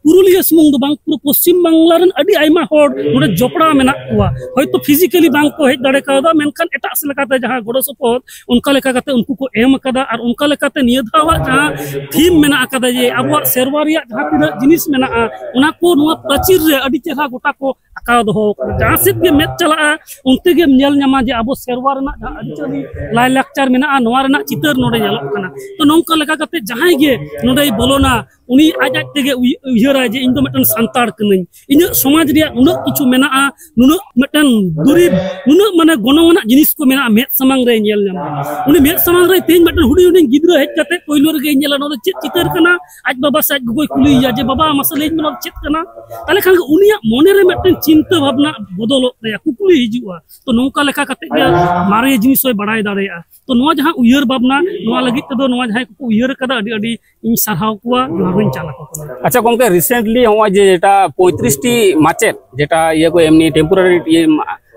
ᱯᱩᱨᱩᱞᱤᱭᱟᱹ ᱥᱩᱢᱩᱝ ᱫᱚ ᱵᱟᱝ, ᱯᱩᱨᱟᱹ ᱯᱚᱥᱪᱤᱢ ᱵᱟᱝᱞᱟ ᱨᱮᱱ ᱟᱹᱰᱤ ᱟᱭᱢᱟ ᱦᱚᱲ ᱱᱚᱰᱮ ᱡᱚᱯᱲᱟᱣ ᱢᱮᱱᱟᱜ ᱠᱚᱣᱟ᱾ ᱦᱚᱭᱛᱳ ᱯᱷᱤᱡᱤᱠᱮᱞᱤ ᱵᱟᱝ ᱠᱚ ᱦᱮᱡ ᱫᱟᱲᱮ ᱠᱟᱣᱫᱟ, ᱢᱮᱱᱠᱷᱟᱱ ᱮᱴᱟᱜ ᱥᱮᱫ ᱞᱮᱠᱟᱛᱮ ᱡᱟᱦᱟᱸ ᱜᱚᱲᱚ ᱥᱚᱯᱚᱦᱚᱫ, ᱚᱱᱠᱟ ᱞᱮᱠᱟ ᱠᱟᱛᱮ ᱩᱱᱠᱩ ᱠᱚ ᱮᱢ ᱟᱠᱟᱫᱟ᱾ ᱟᱨ ᱚᱱᱠᱟ ᱞᱮᱠᱟᱛᱮ ᱱᱤᱭᱟᱹ ᱫᱷᱟᱣᱟᱜ ᱡᱟᱦᱟᱸ ᱛᱷᱤᱢ ᱢᱮᱱᱟᱜ ᱟᱠᱟᱫᱟ, ᱡᱮ ᱟᱵᱚᱣᱟᱜ ᱥᱮᱨᱣᱟ ᱨᱮᱭᱟᱜ ᱡᱟᱦᱟᱸ ᱛᱤᱱᱟᱹᱜ ᱡᱤᱱᱤᱥ ᱢᱮᱱᱟᱜᱼᱟ, ᱚᱱᱟ ᱠᱚ ᱱᱚᱣᱟ ᱯᱨᱟᱪᱤᱨ ᱨᱮ ᱟᱹᱰᱤ ᱪᱮᱦᱨᱟ ᱜᱚᱴᱟ ᱠᱚ ᱟᱸᱠᱟᱣ ᱫᱚᱦᱚ ᱟᱠᱟᱫᱟ᱾ ᱡᱟᱦᱟᱸ ᱥᱮᱫ ᱜᱮ ᱢᱮᱫ ᱪᱟᱞᱟᱜᱼᱟ, ᱚᱱᱛᱮ ᱜᱮᱢ ᱧᱮᱞ ᱧᱟᱢᱟ ᱡᱮ ᱟᱵᱚ ᱥᱮᱨᱣᱟ ᱨᱮᱱᱟᱜ ᱡᱟᱦᱟᱸ ᱟᱹᱨᱤᱪᱟᱹᱞᱤ, ᱞᱟᱭᱼᱞᱟᱠᱪᱟᱨ ᱢᱮᱱᱟᱜᱼᱟ, ᱱᱚᱣᱟ ᱨᱮᱱᱟᱜ ᱪᱤᱛᱟᱹᱨ ᱱᱚᱰᱮ ᱧᱮᱞᱚᱜ ᱠᱟᱱᱟ᱾ ᱛᱚ, ᱱᱚᱝᱠᱟ ᱞᱮᱠᱟ ᱠᱟᱛᱮ ᱡᱟᱦᱟᱸᱭ ᱜᱮ ᱱᱚᱰᱮᱭ ᱵᱚᱞᱚᱱᱟ, ᱩᱱᱤ ᱟᱡ ᱟᱡ ᱛᱮᱜᱮ ᱩᱭ-, ᱩᱭᱦᱟᱹᱨ ᱩᱭᱦᱟᱹᱨᱟ ᱡᱮ ᱤᱧ ᱫᱚ ᱢᱤᱫᱴᱮᱱ ᱥᱟᱱᱛᱟᱲ ᱠᱟᱹᱱᱟᱹᱧ, ᱤᱧᱟᱹᱜ ᱥᱚᱢᱟᱡᱽ ᱨᱮᱭᱟᱜ ᱱᱩᱱᱟᱹᱜ ᱠᱤᱪᱷᱩ ᱢᱮᱱᱟᱜᱼᱟ, ᱱᱩᱱᱟᱹᱜ ᱢᱤᱫᱴᱮᱱ ᱫᱩᱨᱤᱵᱽ, ᱱᱩᱱᱟᱹᱜ ᱢᱟᱱᱮ ᱜᱚᱱᱚᱝ ᱟᱱᱟᱜ ᱡᱤᱱᱤᱥ ᱠᱚ ᱢᱮᱱᱟᱜᱼᱟ, ᱢᱮᱫ ᱥᱟᱢᱟᱝ ᱨᱮ ᱧᱮᱞ ᱧᱟᱢᱚᱜᱼᱟ᱾ ᱩᱱᱤ ᱢᱮᱫ ᱥᱟᱢᱟᱝ ᱨᱮ ᱛᱮᱦᱮᱧ ᱢᱤᱫᱴᱮᱱ ᱦᱩᱰᱤᱧ ᱦᱩᱰᱤᱧ ᱜᱤᱫᱽᱨᱟᱹ ᱦᱮᱡ ᱠᱟᱛᱮ ᱯᱳᱭᱞᱳ ᱨᱮᱜᱮ ᱧᱮᱞᱟ ᱱᱚᱣᱟ ᱫᱚ ᱪᱮᱫ ᱪᱤᱛᱟᱹᱨ ᱠᱟᱱᱟ, ᱟᱡ ᱵᱟᱵᱟ ᱥᱮ ᱟᱡ ᱜᱚᱜᱚᱭ ᱠᱩᱞᱤᱭᱮᱭᱟ ᱡᱮ, "ᱵᱟᱵᱟ, ᱢᱟᱥᱮ ᱞᱟᱹᱭ ᱢᱮ, ᱱᱚᱣᱟ ᱫᱚ ᱪᱮᱫ ᱠᱟᱱᱟ?" ᱛᱟᱦᱞᱮ ᱠᱷᱟᱱ ᱜᱮ ᱩᱱᱤᱭᱟᱜ ᱢᱚᱱᱮ ᱨᱮ ᱢᱤᱫᱴᱮᱱ ᱪᱤᱱᱛᱟᱹ ᱵᱷᱟᱵᱽᱱᱟ ᱵᱚᱫᱚᱞᱚᱜ ᱛᱟᱭᱟ, ᱠᱩᱠᱞᱤ ᱦᱤᱡᱩᱜᱼᱟ᱾ ᱛᱚ, ᱱᱚᱝᱠᱟ ᱞᱮᱠᱟ ᱠᱟᱛᱮ ᱜᱮ ᱢᱟᱨᱮ ᱡᱤᱱᱤᱥ ᱦᱚᱸᱭ ᱵᱟᱲᱟᱭ ᱫᱟᱲᱮᱭᱟᱜᱼᱟ᱾ ᱛᱚ, ᱱᱚᱣᱟ ᱡᱟᱦᱟᱸ ᱩᱭᱦᱟᱹᱨ ᱵᱷᱟᱵᱽᱱᱟ, ᱱᱚᱣᱟ ᱞᱟᱹᱜᱤᱫ ᱛᱮᱫᱚ ᱱᱚᱣᱟ ᱡᱟᱦᱟᱸᱭ ᱠᱚᱠᱚ ᱩᱭᱦᱟᱹᱨ ᱟᱠᱟᱫᱟ, ᱟᱹᱰᱤ ᱟᱹᱰᱤ ᱤᱧ ᱥᱟᱨᱦᱟᱣ ᱠᱚᱣᱟ, ᱡᱚᱦᱟᱨ ᱦᱚᱸᱧ ᱪᱟᱞ ᱟᱠᱚ ᱠᱟᱱᱟ᱾ ᱟᱪᱪᱷᱟ ᱜᱚᱢᱠᱮ, recently ᱱᱚᱜᱼᱚᱭ ᱡᱮ ᱮᱴᱟ ᱯᱚᱸᱭᱛᱨᱤᱥ ᱴᱤ ᱢᱟᱪᱮᱫ, ᱡᱮᱴᱟ ᱤᱭᱟᱹ ᱠᱚ ᱮᱢᱱᱤ temporary ᱤᱭᱟᱹ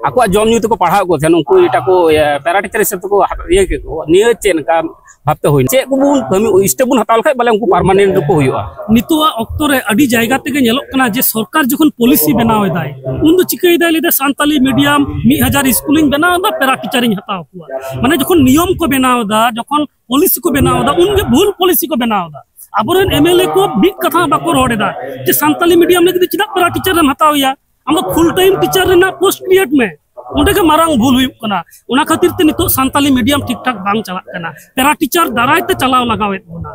ᱟᱠᱚᱣᱟᱜ ᱡᱚᱢ ᱧᱩ ᱛᱮᱠᱚ ᱯᱟᱲᱦᱟᱣ ᱠᱚ ᱛᱟᱦᱮᱸᱱ, ᱩᱱᱠᱩ ᱮᱴᱟ ᱠᱚ ᱤᱭᱟᱹ para teacher ᱦᱤᱥᱟᱹᱵ ᱛᱮᱠᱚ ᱦᱟᱛ- ᱤᱭᱟᱹ ᱠᱮᱫ ᱠᱚ, ᱱᱤᱭᱟᱹ ᱪᱮᱫ ᱞᱮᱠᱟ ᱵᱷᱟᱵᱽᱛᱮ ᱦᱩᱭᱱᱟ? ᱪᱮᱫ ᱠᱚᱵᱚᱱ ᱠᱟᱹᱢᱤ step ᱵᱚᱱ ᱦᱟᱛᱟᱣ ᱞᱮᱠᱷᱟᱡ ᱵᱚᱞᱮ ᱩᱱᱠᱩ permanent ᱨᱮᱠᱚ ᱦᱩᱭᱩᱜᱼᱟ? ᱱᱤᱛᱚᱜᱟᱜ ᱚᱠᱛᱚ ᱨᱮ ᱟᱹᱰᱤ ᱡᱟᱭᱜᱟ ᱛᱮᱜᱮ ᱧᱮᱞᱚᱜ ᱠᱟᱱᱟ ᱡᱮ ᱥᱚᱨᱠᱟᱨ ᱡᱚᱠᱷᱚᱱ policy ᱵᱮᱱᱟᱣ ᱮᱫᱟᱭ, ᱩᱱ ᱫᱚ ᱪᱤᱠᱟᱹᱭᱮᱫᱟᱭ? ᱞᱟᱹᱭᱫᱟ ᱥᱟᱱᱛᱟᱞᱤ medium ᱢᱤᱫ ᱦᱟᱡᱟᱨ ᱥᱠᱩᱞᱤᱧ ᱵᱮᱱᱟᱣ ᱮᱫᱟ, para teacher ᱤᱧ ᱦᱟᱛᱟᱣ ᱠᱚᱣᱟ᱾ ᱢᱟᱱᱮ ᱡᱚᱠᱷᱚᱱ ᱱᱤᱭᱚᱢ ᱠᱚ ᱵᱮᱱᱟᱣ ᱮᱫᱟ, ᱡᱚᱠᱷᱚᱱ policy ᱠᱚ ᱵᱮᱱᱟᱣ ᱮᱫᱟ, ᱩᱱᱜᱮ ᱵᱷᱩᱞ policy ᱠᱚ ᱵᱮᱱᱟᱣ ᱮᱫᱟ᱾ ᱟᱵᱚᱨᱮᱱ MLA ᱠᱚ ᱢᱤᱫ ᱠᱟᱛᱷᱟ ᱦᱚᱸ ᱵᱟᱠᱚ ᱨᱚᱲ ᱮᱫᱟ ᱡᱮ ᱥᱟᱱᱛᱟᱞᱤ medium ᱞᱟᱹᱜᱤᱫ ᱫᱚ ᱪᱮᱫᱟᱜ para teacher ᱮᱢ ᱦᱟᱛᱟᱣ ᱮᱭᱟ? ᱟᱢ ᱫᱚ full time teacher ᱨᱮᱱᱟᱜ post create ᱢᱮ, ᱚᱸᱰᱮ ᱜᱮ ᱢᱟᱨᱟᱝ ᱵᱷᱩᱞ ᱦᱩᱭᱩᱜ ᱠᱟᱱᱟ᱾ ᱚᱱᱟ ᱠᱷᱟᱹᱛᱤᱨ ᱛᱮ ᱱᱤᱛᱚᱜ ᱥᱟᱱᱛᱟᱞᱤ medium ᱴᱷᱤᱠ ᱴᱷᱟᱠ ᱵᱟᱝ ᱪᱟᱞᱟᱜ ᱠᱟᱱᱟ᱾ Para teacher ᱫᱟᱨᱟᱭ ᱛᱮ ᱪᱟᱞᱟᱣ ᱞᱟᱜᱟᱣᱮᱫ ᱵᱚᱱᱟ᱾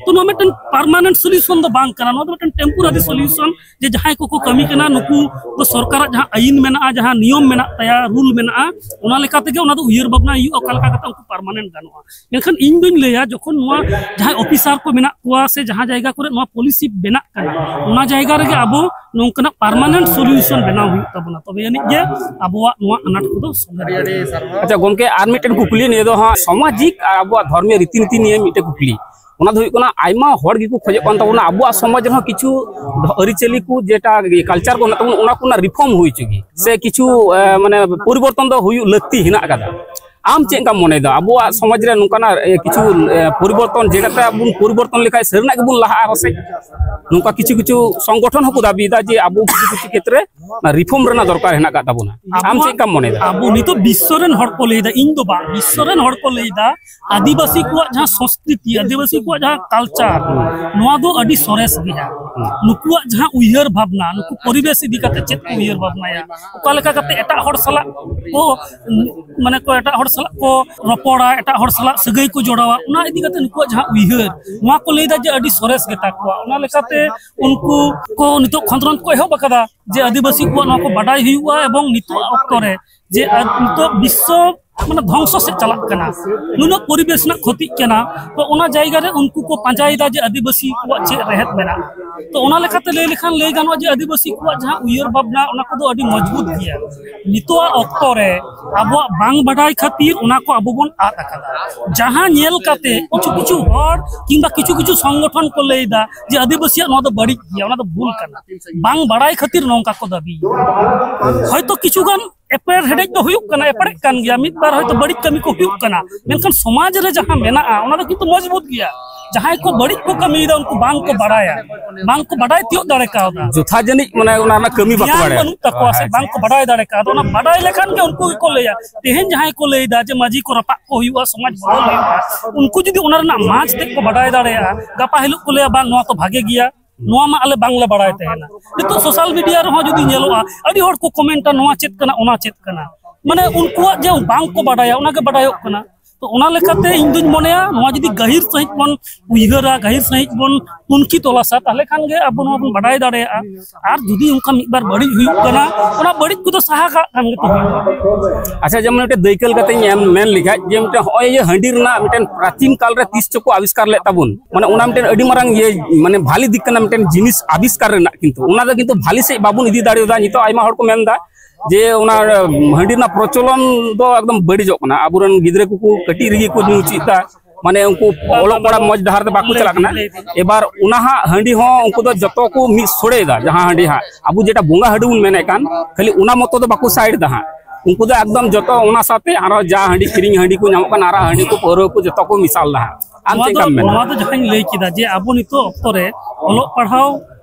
ᱛᱚ, ᱱᱚᱣᱟ ᱢᱤᱫᱴᱮᱱ permanent solution ᱫᱚ ᱵᱟᱝ ᱠᱟᱱᱟ, ᱱᱚᱣᱟ ᱫᱚ ᱢᱤᱫᱴᱮᱱ temporary solution᱾ ᱡᱮ ᱡᱟᱦᱟᱸᱭ ᱠᱚᱠᱚ ᱠᱟᱹᱢᱤ ᱠᱟᱱᱟ, ᱱᱩᱠᱩ ᱫᱚ ᱥᱚᱨᱠᱟᱨᱟᱜ ᱡᱟᱦᱟᱸ ᱟᱹᱭᱤᱱ ᱢᱮᱱᱟᱜᱼᱟ, ᱡᱟᱦᱟᱸ ᱱᱤᱭᱚᱢ ᱢᱮᱱᱟᱜ ᱛᱟᱭᱟ, rule ᱢᱮᱱᱟᱜᱼᱟ, ᱚᱱᱟ ᱞᱮᱠᱟ ᱛᱮᱜᱮ ᱚᱱᱟ ᱫᱚ ᱩᱭᱦᱟᱹᱨ ᱵᱷᱟᱵᱽᱱᱟ ᱦᱩᱭᱩᱜᱼᱟ, ᱚᱠᱟ ᱞᱮᱠᱟ ᱠᱟᱛᱮ ᱩᱱᱠᱩ permanent ᱜᱟᱱᱚᱜᱼᱟ᱾ ᱢᱮᱱᱠᱷᱟᱱ ᱤᱧ ᱫᱩᱧ ᱞᱟᱹᱭᱟ, ᱡᱚᱠᱷᱚᱱ ᱱᱚᱣᱟ ᱡᱟᱦᱟᱸᱭ officer ᱠᱚ ᱢᱮᱱᱟᱜ ᱠᱚᱣᱟ ᱥᱮ ᱡᱟᱦᱟᱸ ᱡᱟᱭᱜᱟ ᱠᱚᱨᱮ ᱱᱚᱣᱟ policy ᱵᱮᱱᱟᱜ ᱠᱟᱱᱟ, ᱚᱱᱟ ᱡᱟᱭᱜᱟ ᱨᱮᱜᱮ ᱟᱵᱚ ᱱᱚᱝᱠᱟᱱᱟᱜ permanent solution ᱵᱮᱱᱟᱣ ᱦᱩᱭᱩᱜ ᱛᱟᱵᱚᱱᱟ, ᱛᱚᱵᱮ ᱟᱹᱱᱤᱡ ᱜᱮ ᱟᱵᱚᱣᱟᱜ ᱱᱚᱣᱟ ᱟᱱᱟᱴ ᱠᱚᱫᱚ ᱥᱚᱞᱦᱮ ᱫᱟᱲᱮᱭᱟᱜᱼᱟ᱾ ᱟᱪᱪᱷᱟ ᱜᱚᱢᱠᱮ, ᱟᱨ ᱢᱤᱫᱴᱮᱱ ᱠᱩᱠᱞᱤ, ᱱᱤᱭᱟᱹ ᱫᱚ ᱦᱟᱸᱜ ᱥᱟᱢᱟᱡᱤᱠ ᱟᱨ ᱟᱵᱚᱣᱟᱜ ᱫᱷᱚᱨᱢᱤᱭᱚ ᱨᱤᱛᱤ ᱱᱤᱛᱤ ᱱᱤᱭᱮ ᱢᱤᱫᱴᱮᱱ ᱠᱩᱠᱞᱤ᱾ ᱚᱱᱟ ᱫᱚ ᱦᱩᱭᱩᱜ ᱠᱟᱱᱟ, ᱟᱭᱢᱟ ᱦᱚᱲ ᱜᱮᱠᱚ ᱠᱷᱚᱡᱚᱜ ᱠᱟᱱ ᱛᱟᱵᱚᱱᱟ ᱟᱵᱚᱣᱟᱜ ᱥᱚᱢᱟᱡᱽ ᱨᱮᱦᱚᱸ ᱠᱤᱪᱷᱩ ᱟᱹᱨᱤᱪᱟᱹᱞᱤ ᱠᱚ, ᱡᱮᱴᱟ culture ᱠᱚ ᱢᱮᱱᱟᱜ ᱛᱟᱵᱚᱱᱟ, ᱚᱱᱟ ᱠᱚᱨᱮᱱᱟᱜ reform ᱦᱩᱭ ᱦᱚᱪᱚ ᱜᱮ, ᱥᱮ ᱠᱤᱪᱷᱩ, ᱮ, ᱢᱟᱱᱮ ᱯᱚᱨᱤᱵᱚᱨᱛᱚᱱ ᱫᱚ ᱦᱩᱭᱩᱜ ᱞᱟᱹᱠᱛᱤ ᱦᱮᱱᱟᱜ ᱟᱠᱟᱫᱟ᱾ ᱟᱢ ᱪᱮᱫ ᱞᱮᱠᱟᱢ ᱢᱚᱱᱮᱭᱮᱫᱟ, ᱟᱵᱚᱣᱟᱜ ᱥᱚᱢᱟᱡᱽ ᱨᱮ ᱱᱚᱝᱠᱟᱱᱟᱜ, ᱮ, ᱠᱤᱪᱷᱩ, ᱮ, ᱯᱚᱨᱤᱵᱚᱨᱛᱚᱱ ᱡᱮᱴᱟᱛᱮ ᱟᱵᱚ ᱵᱚᱱ ᱯᱚᱨᱤᱵᱚᱨᱛᱚᱱ ᱞᱮᱠᱷᱟᱡ ᱥᱟᱹᱨᱤᱱᱟᱜ ᱜᱮᱵᱚᱱ ᱞᱟᱦᱟᱜᱼᱟ ᱯᱟᱥᱮᱡ? ᱱᱚᱝᱠᱟ ᱠᱤᱪᱷᱩ ᱠᱤᱪᱷᱩ ᱥᱚᱝᱜᱚᱴᱷᱚᱱ ᱦᱚᱸᱠᱚ ᱫᱟᱹᱵᱤᱭᱮᱫᱟ ᱡᱮ ᱟᱵᱚ ᱠᱤᱪᱷᱩ ᱠᱤᱪᱷᱩ ᱠᱷᱮᱛᱨᱮ ᱚᱱᱟ reform ᱨᱮᱱᱟᱜ ᱫᱚᱨᱠᱟᱨ ᱦᱮᱱᱟᱜ ᱟᱠᱟᱫ ᱛᱟᱵᱚᱱᱟ᱾ ᱟᱢ ᱪᱮᱫ ᱞᱮᱠᱟᱢ ᱢᱚᱱᱮᱭᱮᱫᱟ? ᱟᱵᱚ ᱱᱤᱛᱚᱜ ᱵᱤᱥᱥᱚ ᱨᱮᱱ ᱦᱚᱲ ᱠᱚ ᱞᱟᱹᱭᱫᱟ, ᱤᱧ ᱫᱚ ᱵᱟᱝ, ᱵᱤᱥᱥᱚ ᱨᱮᱱ ᱦᱚᱲ ᱠᱚ ᱞᱟᱹᱭᱫᱟ, ᱟᱹᱫᱤᱵᱟᱹᱥᱤ ᱠᱚᱣᱟᱜ ᱡᱟᱦᱟᱸ ᱥᱚᱝᱥᱠᱨᱤᱛᱤ, ᱟᱹᱫᱤᱵᱟᱹᱥᱤ ᱠᱚᱣᱟᱜ ᱡᱟᱦᱟᱸ culture, ᱱᱚᱣᱟ ᱫᱚ ᱟᱹᱰᱤ ᱥᱚᱨᱮᱥ ᱜᱮᱭᱟ᱾ ᱱᱩᱠᱩᱣᱟᱜ ᱡᱟᱦᱟᱸ ᱩᱭᱦᱟᱹᱨ ᱵᱷᱟᱵᱽᱱᱟ, ᱱᱩᱠᱩ ᱯᱚᱨᱤᱵᱮᱥ ᱤᱫᱤ ᱠᱟᱛᱮ ᱪᱮᱫ ᱠᱚ ᱩᱭᱦᱟᱹᱨ ᱵᱷᱟᱵᱽᱱᱟᱭᱟ, ᱚᱠᱟ ᱞᱮᱠᱟ ᱠᱟᱛᱮ ᱮᱴᱟᱜ ᱦᱚᱲ ᱥᱟᱞᱟᱜ ᱠᱚ, ᱢᱟᱱᱮ ᱠᱚ ᱮᱴᱟᱜ ᱦᱚᱲ ᱥᱟᱞᱟᱜ ᱠᱚ ᱨᱚᱯᱚᱲᱟ, ᱮᱴᱟᱜ ᱦᱚᱲ ᱥᱟᱞᱟᱜ ᱥᱟᱹᱜᱟᱹᱭ ᱠᱚ ᱡᱚᱲᱟᱣᱟ, ᱚᱱᱟ ᱤᱫᱤ ᱠᱟᱛᱮ ᱱᱩᱠᱩᱣᱟᱜ ᱡᱟᱦᱟᱸ ᱩᱭᱦᱟᱹᱨ, ᱱᱚᱣᱟ ᱠᱚ ᱞᱟᱹᱭᱫᱟ ᱡᱮ ᱟᱹᱰᱤ ᱥᱚᱨᱮᱥ ᱜᱮᱛᱟ ᱠᱚᱣᱟ᱾ ᱚᱱᱟ ᱞᱮᱠᱟᱛᱮ ᱩᱱᱠᱩ ᱠᱚ ᱱᱤᱛᱚᱜ ᱠᱷᱚᱸᱫᱽᱨᱚᱸᱫᱽ ᱠᱚ ᱮᱦᱚᱵ ᱟᱠᱟᱫᱟ ᱡᱮ ᱟᱹᱫᱤᱵᱟᱹᱥᱤ ᱠᱚᱣᱟᱜ ᱱᱚᱣᱟ ᱠᱚ ᱵᱟᱰᱟᱭ ᱦᱩᱭᱩᱜᱼᱟ, ᱮᱵᱚᱝ ᱱᱤᱛᱚᱜ ᱚᱠᱛᱚ ᱨᱮ ᱡᱮ ᱟᱨ ᱱᱤᱛᱚᱜ ᱵᱤᱥᱥᱚ ᱢᱟᱱᱮ ᱫᱷᱚᱝᱥᱚ ᱥᱮᱫ ᱪᱟᱞᱟᱜ ᱠᱟᱱᱟ, ᱱᱩᱱᱟᱹᱜ ᱯᱚᱨᱤᱵᱮᱥ ᱨᱮᱱᱟᱜ ᱠᱷᱚᱛᱤᱜ ᱠᱟᱱᱟ, ᱛᱚ ᱚᱱᱟ ᱡᱟᱭᱜᱟ ᱨᱮ ᱩᱱᱠᱩ ᱠᱚ ᱯᱟᱸᱡᱟᱭᱮᱫᱟ ᱡᱮ ᱟᱹᱫᱤᱵᱟᱹᱥᱤ ᱠᱚᱣᱟᱜ ᱪᱮᱫ ᱨᱮᱦᱮᱫ ᱢᱮᱱᱟᱜᱼᱟ᱾ ᱛᱚ ᱚᱱᱟ ᱞᱮᱠᱟᱛᱮ ᱞᱟᱹᱭ ᱞᱮᱠᱷᱟᱱ ᱞᱟᱹᱭ ᱜᱟᱱᱚᱜᱼᱟ ᱡᱮ ᱟᱹᱫᱤᱵᱟᱹᱥᱤ ᱠᱚᱣᱟᱜ ᱡᱟᱦᱟᱸ ᱩᱭᱦᱟᱹᱨ ᱵᱷᱟᱵᱽᱱᱟ, ᱚᱱᱟ ᱠᱚᱫᱚ ᱟᱹᱰᱤ ᱢᱚᱡᱽᱵᱩᱛ ᱜᱮᱭᱟ᱾ ᱱᱤᱛᱚᱜᱟᱜ ᱚᱠᱛᱚ ᱨᱮ ᱟᱵᱚᱣᱟᱜ ᱵᱟᱝ ᱵᱟᱰᱟᱭ ᱠᱷᱟᱹᱛᱤᱨ ᱚᱱᱟ ᱠᱚ ᱟᱵᱚ ᱵᱚᱱ ᱟᱫ ᱟᱠᱟᱫᱟ᱾ ᱡᱟᱦᱟᱸ ᱧᱮᱞ ᱠᱟᱛᱮ ᱠᱤᱪᱷᱩ ᱠᱤᱪᱷᱩ ᱦᱚᱲ ᱠᱤᱝᱵᱟ ᱠᱤᱪᱷᱩ ᱠᱤᱪᱷᱩ ᱥᱚᱝᱜᱚᱴᱷᱚᱱ ᱠᱚ ᱞᱟᱹᱭᱫᱟ ᱡᱮ ᱟᱹᱫᱤᱵᱟᱹᱥᱤᱭᱟᱜ ᱱᱚᱣᱟ ᱫᱚ ᱵᱟᱹᱲᱤᱡ ᱜᱮᱭᱟ, ᱚᱱᱟ ᱫᱚ ᱵᱷᱩᱞ ᱠᱟᱱᱟ᱾ ᱵᱟᱝ ᱵᱟᱲᱟᱭ ᱠᱷᱟᱹᱛᱤᱨ ᱱᱚᱝᱠᱟ ᱠᱚ ᱫᱟᱹᱵᱤᱭᱮᱫᱟ᱾ ᱦᱚᱭᱛᱳ ᱠᱤᱪᱷᱩ ᱜᱟᱱ ᱮᱯᱮᱨ ᱦᱮᱰᱮᱡ ᱫᱚ ᱦᱩᱭᱩᱜ ᱠᱟᱱᱟ, ᱮᱯᱮᱨᱮᱫ ᱠᱟᱱ ᱜᱮᱭᱟ, ᱢᱤᱫ ᱵᱟᱨ ᱦᱚᱭᱛᱳ ᱵᱟᱹᱲᱤᱡ ᱠᱟᱹᱢᱤ ᱠᱚ ᱦᱩᱭᱩᱜ ᱠᱟᱱᱟ, ᱢᱮᱱᱠᱷᱟᱱ ᱥᱚᱢᱟᱡᱽ ᱨᱮ ᱡᱟᱦᱟᱸ ᱢᱮᱱᱟᱜᱼᱟ, ᱚᱱᱟ ᱫᱚ ᱠᱤᱱᱛᱩ ᱢᱚᱡᱽᱵᱩᱛ ᱜᱮᱭᱟ᱾ ᱡᱟᱦᱟᱸᱭ ᱠᱚ ᱵᱟᱹᱲᱤᱡ ᱠᱚ ᱠᱟᱹᱢᱤᱭᱮᱫᱟ, ᱩᱱᱠᱩ ᱵᱟᱝ ᱠᱚ ᱵᱟᱲᱟᱭᱟ, ᱵᱟᱝ ᱠᱚ ᱵᱟᱲᱟᱭ ᱛᱤᱭᱳᱜ ᱫᱟᱲᱮ ᱠᱟᱣᱫᱟ᱾ ᱡᱚᱛᱷᱟ ᱡᱟᱹᱱᱤᱡ ᱢᱟᱱᱮ ᱚᱱᱟ ᱨᱮᱱᱟᱜ ᱠᱟᱹᱢᱤ ᱵᱟᱠᱚ ᱜᱮᱭᱟᱱ ᱵᱟᱲᱟᱭᱟ᱾ ᱵᱟᱹᱱᱩᱜ ᱛᱟᱠᱚᱣᱟ ᱥᱮ ᱦᱮᱸ, ᱵᱟᱝ ᱠᱚ ᱵᱟᱲᱟᱭ ᱫᱟᱲᱮ ᱠᱟᱣᱫᱟ, ᱚᱱᱟ ᱵᱟᱰᱟᱭ ᱞᱮᱠᱷᱟᱱ ᱜᱮ ᱩᱱᱠᱩ ᱜᱮᱠᱚ ᱞᱟᱹᱭᱟ᱾ ᱛᱮᱦᱮᱧ ᱡᱟᱦᱟᱸᱭ ᱠᱚ ᱞᱟᱹᱭᱫᱟ ᱡᱮ ᱢᱟᱹᱡᱷᱤ ᱠᱚ ᱨᱟᱯᱟᱜ ᱠᱚ ᱦᱩᱭᱩᱜᱼᱟ, ᱥᱚᱢᱟᱡᱽ ᱵᱚᱫᱚᱞ ᱦᱩᱭᱩᱜᱼᱟ, ᱩᱱᱠᱩ ᱡᱩᱫᱤ ᱚᱱᱟ ᱨᱮᱱᱟᱜ ᱢᱟᱡᱽ ᱛᱮᱫ ᱠᱚ ᱵᱟᱰᱟᱭ ᱫᱟᱲᱮᱭᱟᱜᱼᱟ, ᱜᱟᱯᱟ ᱦᱤᱞᱳᱜ ᱠᱚ ᱞᱟᱹᱭᱟ, "ᱵᱟᱝ, ᱱᱚᱣᱟ ᱛᱚ ᱵᱷᱟᱜᱮ ᱜᱮᱭᱟ, ᱱᱚᱣᱟ ᱢᱟ ᱟᱞᱮ ᱵᱟᱝᱞᱮ ᱵᱟᱲᱟᱭ ᱛᱟᱦᱮᱱᱟ᱾" ᱱᱤᱛᱚᱜ ᱥᱳᱥᱟᱞ ᱢᱤᱰᱤᱭᱟ ᱨᱮᱦᱚᱸ ᱡᱩᱫᱤ ᱧᱮᱞᱚᱜᱼᱟ, ᱟᱹᱰᱤ ᱦᱚᱲ ᱠᱚ ᱠᱚᱢᱮᱱᱴᱟ, "ᱱᱚᱣᱟ ᱪᱮᱫ ᱠᱟᱱᱟ, ᱚᱱᱟ ᱪᱮᱫ ᱠᱟᱱᱟ?" ᱢᱟᱱᱮ ᱩᱱᱠᱩᱣᱟᱜ ᱡᱮ ᱵᱟᱝ ᱠᱚ ᱵᱟᱰᱟᱭᱟ, ᱚᱱᱟ ᱜᱮ ᱵᱟᱰᱟᱭᱚᱜ ᱠᱟᱱᱟ᱾ ᱛᱚ ᱚᱱᱟ ᱞᱮᱠᱟᱛᱮ ᱤᱧ ᱫᱩᱧ ᱢᱚᱱᱮᱭᱟ, ᱱᱚᱣᱟ ᱡᱩᱫᱤ ᱜᱟᱹᱦᱤᱨ ᱥᱟᱺᱦᱤᱡ ᱵᱚᱱ ᱩᱭᱦᱟᱹᱨᱟ, ᱜᱟᱹᱦᱤᱨ ᱥᱟᱺᱦᱤᱡ ᱵᱚᱱ ᱛᱩᱱᱠᱷᱤ ᱛᱚᱞᱟᱥᱟ, ᱛᱟᱦᱞᱮ ᱠᱷᱟᱱ ᱜᱮ ᱟᱵᱚ ᱱᱚᱣᱟ ᱵᱚᱱ ᱵᱟᱰᱟᱭ ᱫᱟᱲᱮᱭᱟᱜᱼᱟ᱾ ᱟᱨ ᱡᱩᱫᱤ ᱚᱱᱠᱟ ᱢᱤᱫ ᱵᱟᱨ ᱵᱟᱹᱲᱤᱡ ᱦᱩᱭᱩᱜ ᱠᱟᱱᱟ, ᱚᱱᱟ ᱵᱟᱹᱲᱤᱡ ᱠᱚᱫᱚ ᱥᱟᱦᱟ ᱠᱟᱜ ᱠᱷᱟᱱ ᱜᱮ ᱛᱚ ᱦᱩᱭᱩᱜᱼᱟ᱾ ᱟᱪᱪᱷᱟ, ᱡᱮᱢᱚᱱ ᱢᱤᱫᱴᱮᱱ ᱫᱟᱹᱭᱠᱟᱹ ᱞᱮᱠᱟᱛᱮᱧ ᱮᱢ ᱢᱮᱱ ᱞᱮᱠᱷᱟᱡ, ᱡᱮ ᱢᱤᱫᱴᱮᱱ ᱦᱚᱸᱜᱼᱚᱭ ᱡᱮ ᱦᱟᱺᱰᱤ ᱨᱮᱱᱟᱜ ᱢᱤᱫᱴᱮᱱ ᱯᱨᱟᱪᱤᱱ ᱠᱟᱞ ᱨᱮ ᱛᱤᱥ ᱪᱚᱠᱚ ᱟᱵᱤᱥᱠᱟᱨ ᱞᱮᱫ ᱛᱟᱵᱚᱱ, ᱢᱟᱱᱮ ᱚᱱᱟ ᱢᱤᱫᱴᱮᱱ ᱟᱹᱰᱤ ᱢᱟᱨᱟᱝ ᱤᱭᱟᱹ, ᱢᱟᱱᱮ ᱵᱷᱟᱞᱤ ᱫᱤᱠ ᱠᱟᱱᱟ ᱢᱤᱫᱴᱮᱱ ᱡᱤᱱᱤᱥ ᱟᱵᱤᱥᱠᱟᱨ ᱨᱮᱱᱟᱜ, ᱠᱤᱱᱛᱩ ᱚᱱᱟ ᱫᱚ ᱠᱤᱱᱛᱩ ᱵᱷᱟᱞᱤ ᱥᱮᱫ ᱵᱟᱵᱚᱱ ᱤᱫᱤ ᱫᱟᱲᱮᱭᱟᱫᱟ᱾ ᱱᱤᱛᱚᱜ ᱟᱭᱢᱟ ᱦᱚᱲ ᱠᱚ ᱢᱮᱱᱫᱟ ᱡᱮ ᱚᱱᱟ ᱦᱟᱺᱰᱤ ᱨᱮᱱᱟᱜ ᱯᱨᱚᱪᱚᱞᱚᱱ ᱫᱚ ᱮᱠᱫᱚᱢ ᱵᱟᱹᱲᱤᱡᱚᱜ ᱠᱟᱱᱟ, ᱟᱵᱚᱨᱮᱱ ᱜᱤᱫᱽᱨᱟᱹ ᱠᱚᱠᱚ ᱠᱟᱹᱴᱤᱡ ᱨᱮᱜᱮ ᱠᱚ ᱧᱩ ᱪᱮᱫ ᱫᱟ, ᱢᱟᱱᱮ ᱩᱱᱠᱩ ᱚᱞᱚᱜ ᱯᱟᱲᱦᱟᱜ ᱢᱚᱸᱡᱽ ᱰᱟᱦᱟᱨ ᱛᱮ ᱵᱟᱠᱚ ᱪᱟᱞᱟᱜ ᱠᱟᱱᱟ᱾ ᱮᱵᱟᱨ ᱚᱱᱟ ᱦᱟᱸᱜ ᱦᱟᱺᱰᱤ ᱦᱚᱸ ᱩᱱᱠᱩ ᱫᱚ ᱡᱚᱛᱚ ᱠᱚ ᱢᱤᱫ ᱥᱚᱲᱮᱭᱮᱫᱟ, ᱡᱟᱦᱟᱸ ᱦᱟᱺᱰᱤ ᱦᱟᱸᱜ ᱟᱵᱚ ᱡᱮᱴᱟ ᱵᱚᱸᱜᱟ ᱦᱟᱺᱰᱤ ᱵᱚᱱ ᱢᱮᱱᱮᱫ ᱠᱟᱱ, ᱠᱷᱟᱹᱞᱤ ᱚᱱᱟ ᱢᱚᱛᱚ ᱫᱚ ᱵᱟᱠᱚ ᱥᱟᱭᱤᱰ ᱮᱫᱟ ᱦᱟᱸᱜ᱾ ᱩᱱᱠᱩ ᱫᱚ ᱮᱠᱫᱚᱢ ᱡᱚᱛᱚ ᱚᱱᱟ ᱥᱟᱶᱛᱮ ᱟᱨᱚ ᱡᱟ ᱦᱟᱺᱰᱤ, ᱠᱤᱨᱤᱧ ᱦᱟᱺᱰᱤ ᱠᱚ ᱧᱟᱢᱚᱜ ᱠᱟᱱᱟ, ᱟᱨᱟᱜ ᱦᱟᱺᱰᱤ ᱠᱚ, ᱯᱟᱹᱣᱨᱟᱹ ᱠᱚ, ᱡᱚᱛᱚ ᱠᱚ ᱢᱮᱥᱟᱞ ᱮᱫᱟ ᱦᱟᱸᱜ᱾ ᱟᱢ ᱱᱚᱣᱟ ᱪᱮᱫ ᱫᱚ, ᱞᱮᱠᱟᱢ ᱢᱮᱱᱟ? ᱱᱚᱣᱟ ᱫᱚ ᱡᱟᱦᱟᱸᱧ ᱞᱟᱹᱭ ᱠᱮᱫᱟ ᱡᱮ ᱟᱵᱚ ᱱᱤᱛᱚᱜ ᱚᱠᱛᱚ ᱨᱮ ᱚᱞᱚᱜ ᱯᱟᱲᱦᱟᱣ